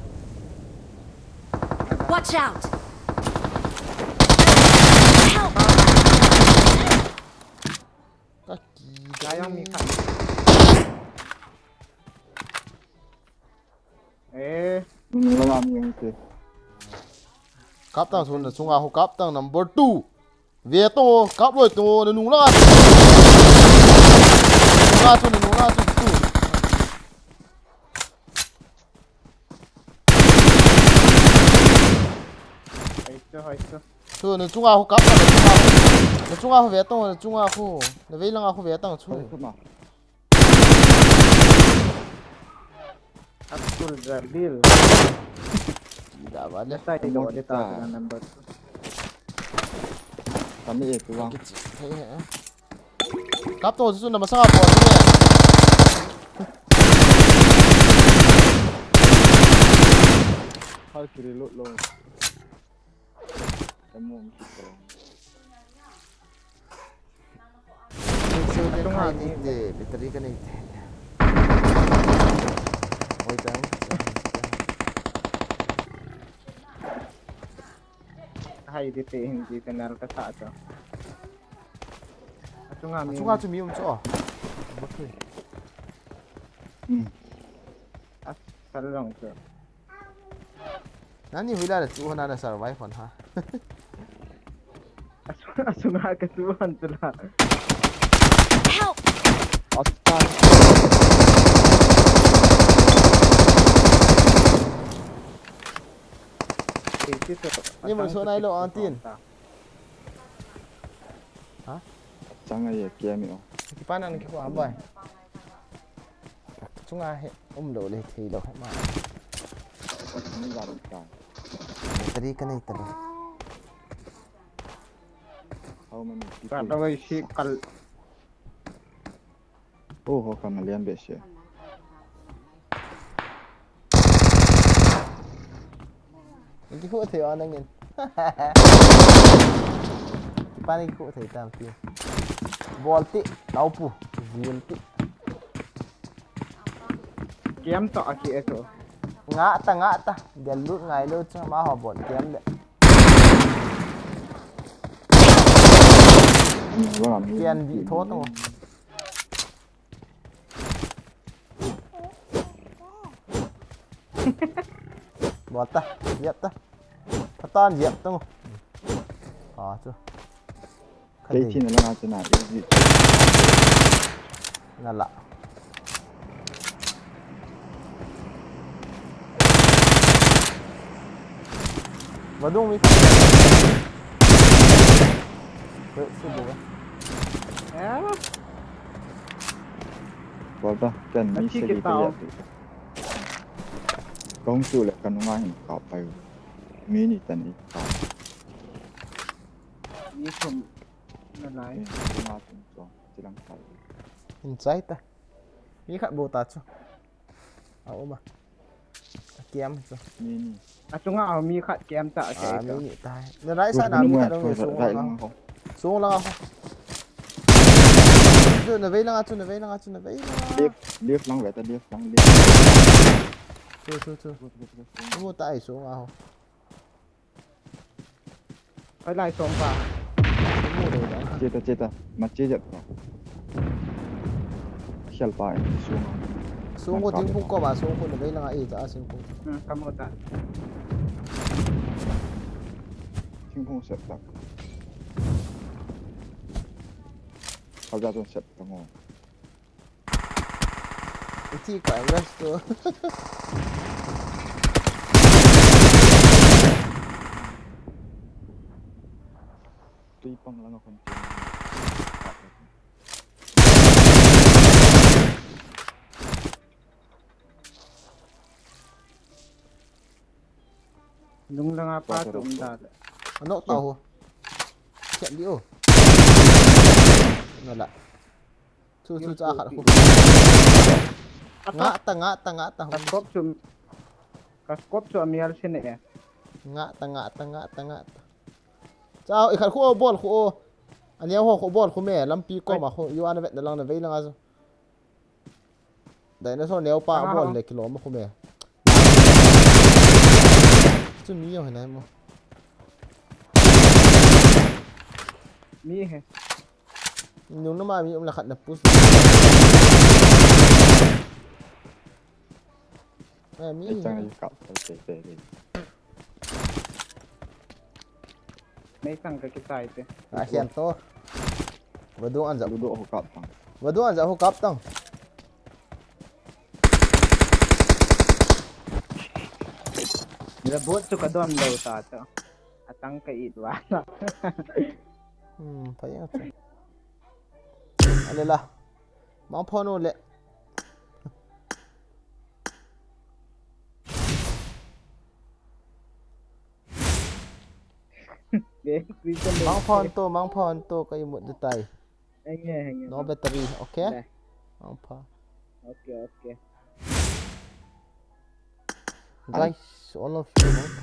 Watch out! Help! Ka ki. Lai jong mi khat. Eh. Nung la mi te. Kap tang sun na chunga ho kap tang number two. Ve to, kap loi to, na nung la. Nung la to, na nung la to, to. Hai to, hai to. Chu, na chunga khu kap, na chunga khu. Na chunga khu ve tong, na chunga khu. Na vei langa khu ve tong chu. Hai, chu ma. Abdul Jalil. Ida vale. Sai do de ta number. Kami e tu vang. Kap to su na masa po. Hal kiri lo lo. Kamu mesti ko. Pixel dia tunga kai ni te, battery ka nei te. Oi, tang. Hai di te, hindi te nal ka sa to. Atunga mi. Atunga chu mi um chu. Bakui. Hmm. As, salong chu. Nani huila le chu hona na survive hon ha. Asunga ka chu hon chu la. Help! Asta. Ni mun so nai lo antin. Ha? Chang a ye kia mi o. Kipa nang ki ko ambai. Chunga he um lo le thei lo he ma. Ni ga lo ta. Tari ka nei ta lo. How many people? Ka ta wai si kal. Oh, ho ka malian be se. Ki khu thei a nangin. Kipa ni khu thei tam ti. Bol ti, naupu, zil ti. Kiam to a ki e to. Nga ta, nga ta. Dia lut ngai lo chu ma ho bol kiam le. Kian di tho to. Bol ta, yep ta. Patan yep ta mo. Ah, chu. Kei chin la nga chena, yep. Na la. Vadung mi. Wait, si bu. Eh? Bol ta, kan mi se ki ta. Kong chu le kan nga hin ka pai. Mi ni tan i ka. Mi thum na lai. Ni ma thum to, chilang sai. Hin chai ta. Mi khat bo ta chu. A um a. A kiam chu. Ni ni. A chunga a mi khat kiam ta a. Ah, mi ni ta. Na rai sa na mi khat dong sung lang. Sung lang a. Chu na vei lang a, chu na vei lang a, chu na vei lang a. Left, left lang ve ta, left lang, left. Chu, chu, chu. Mu ta ai sung a ho. Khoi lai song pa. Che ta, che ta. Ma che jat ko. Khel pa e, sung. Sung ko thingphung ko ba, sung ko na vei lang a e ta, sung ko. Hmm, ka mu ta. Thingphung set ta. Kha ja ton set ta ngo. Iti ka rest to. Tui pang lang a kon. Lung lang a pa tum da le. Anok ta ho. Chat di o. Na la. Chu, chu, chu, a khat khu. Nga ta, nga ta, nga ta. Ka scope chu, ka scope chu a mial sin e. Nga ta, nga ta, nga ta, nga ta. Chao, i khat khu o, bol khu o. Ania ho khu bol khu me, lampi koma khu, yu ana vet na lang na vei lang a chu. Dinosaur neo pa bol le kilom khu me. Chu mi yo hinai mo. Mi he. Nung na ma mi um la khat na push. Eh, mi. Ei chang i kap te te te. Mei sang ka kitai te. A hian to. Vadung an ja. Ludo ho kap tang. Vadung an ja ho kap tang. Nila bot chu ka don lo ta to. Atang ka it wa. Hmm, phai ang chu. Ale la. Mang phone le. Mangpha hon to, mangpha hon to, ka imut ding tai. No battery, okay? Mangpha. Guys, all of you, mangpha.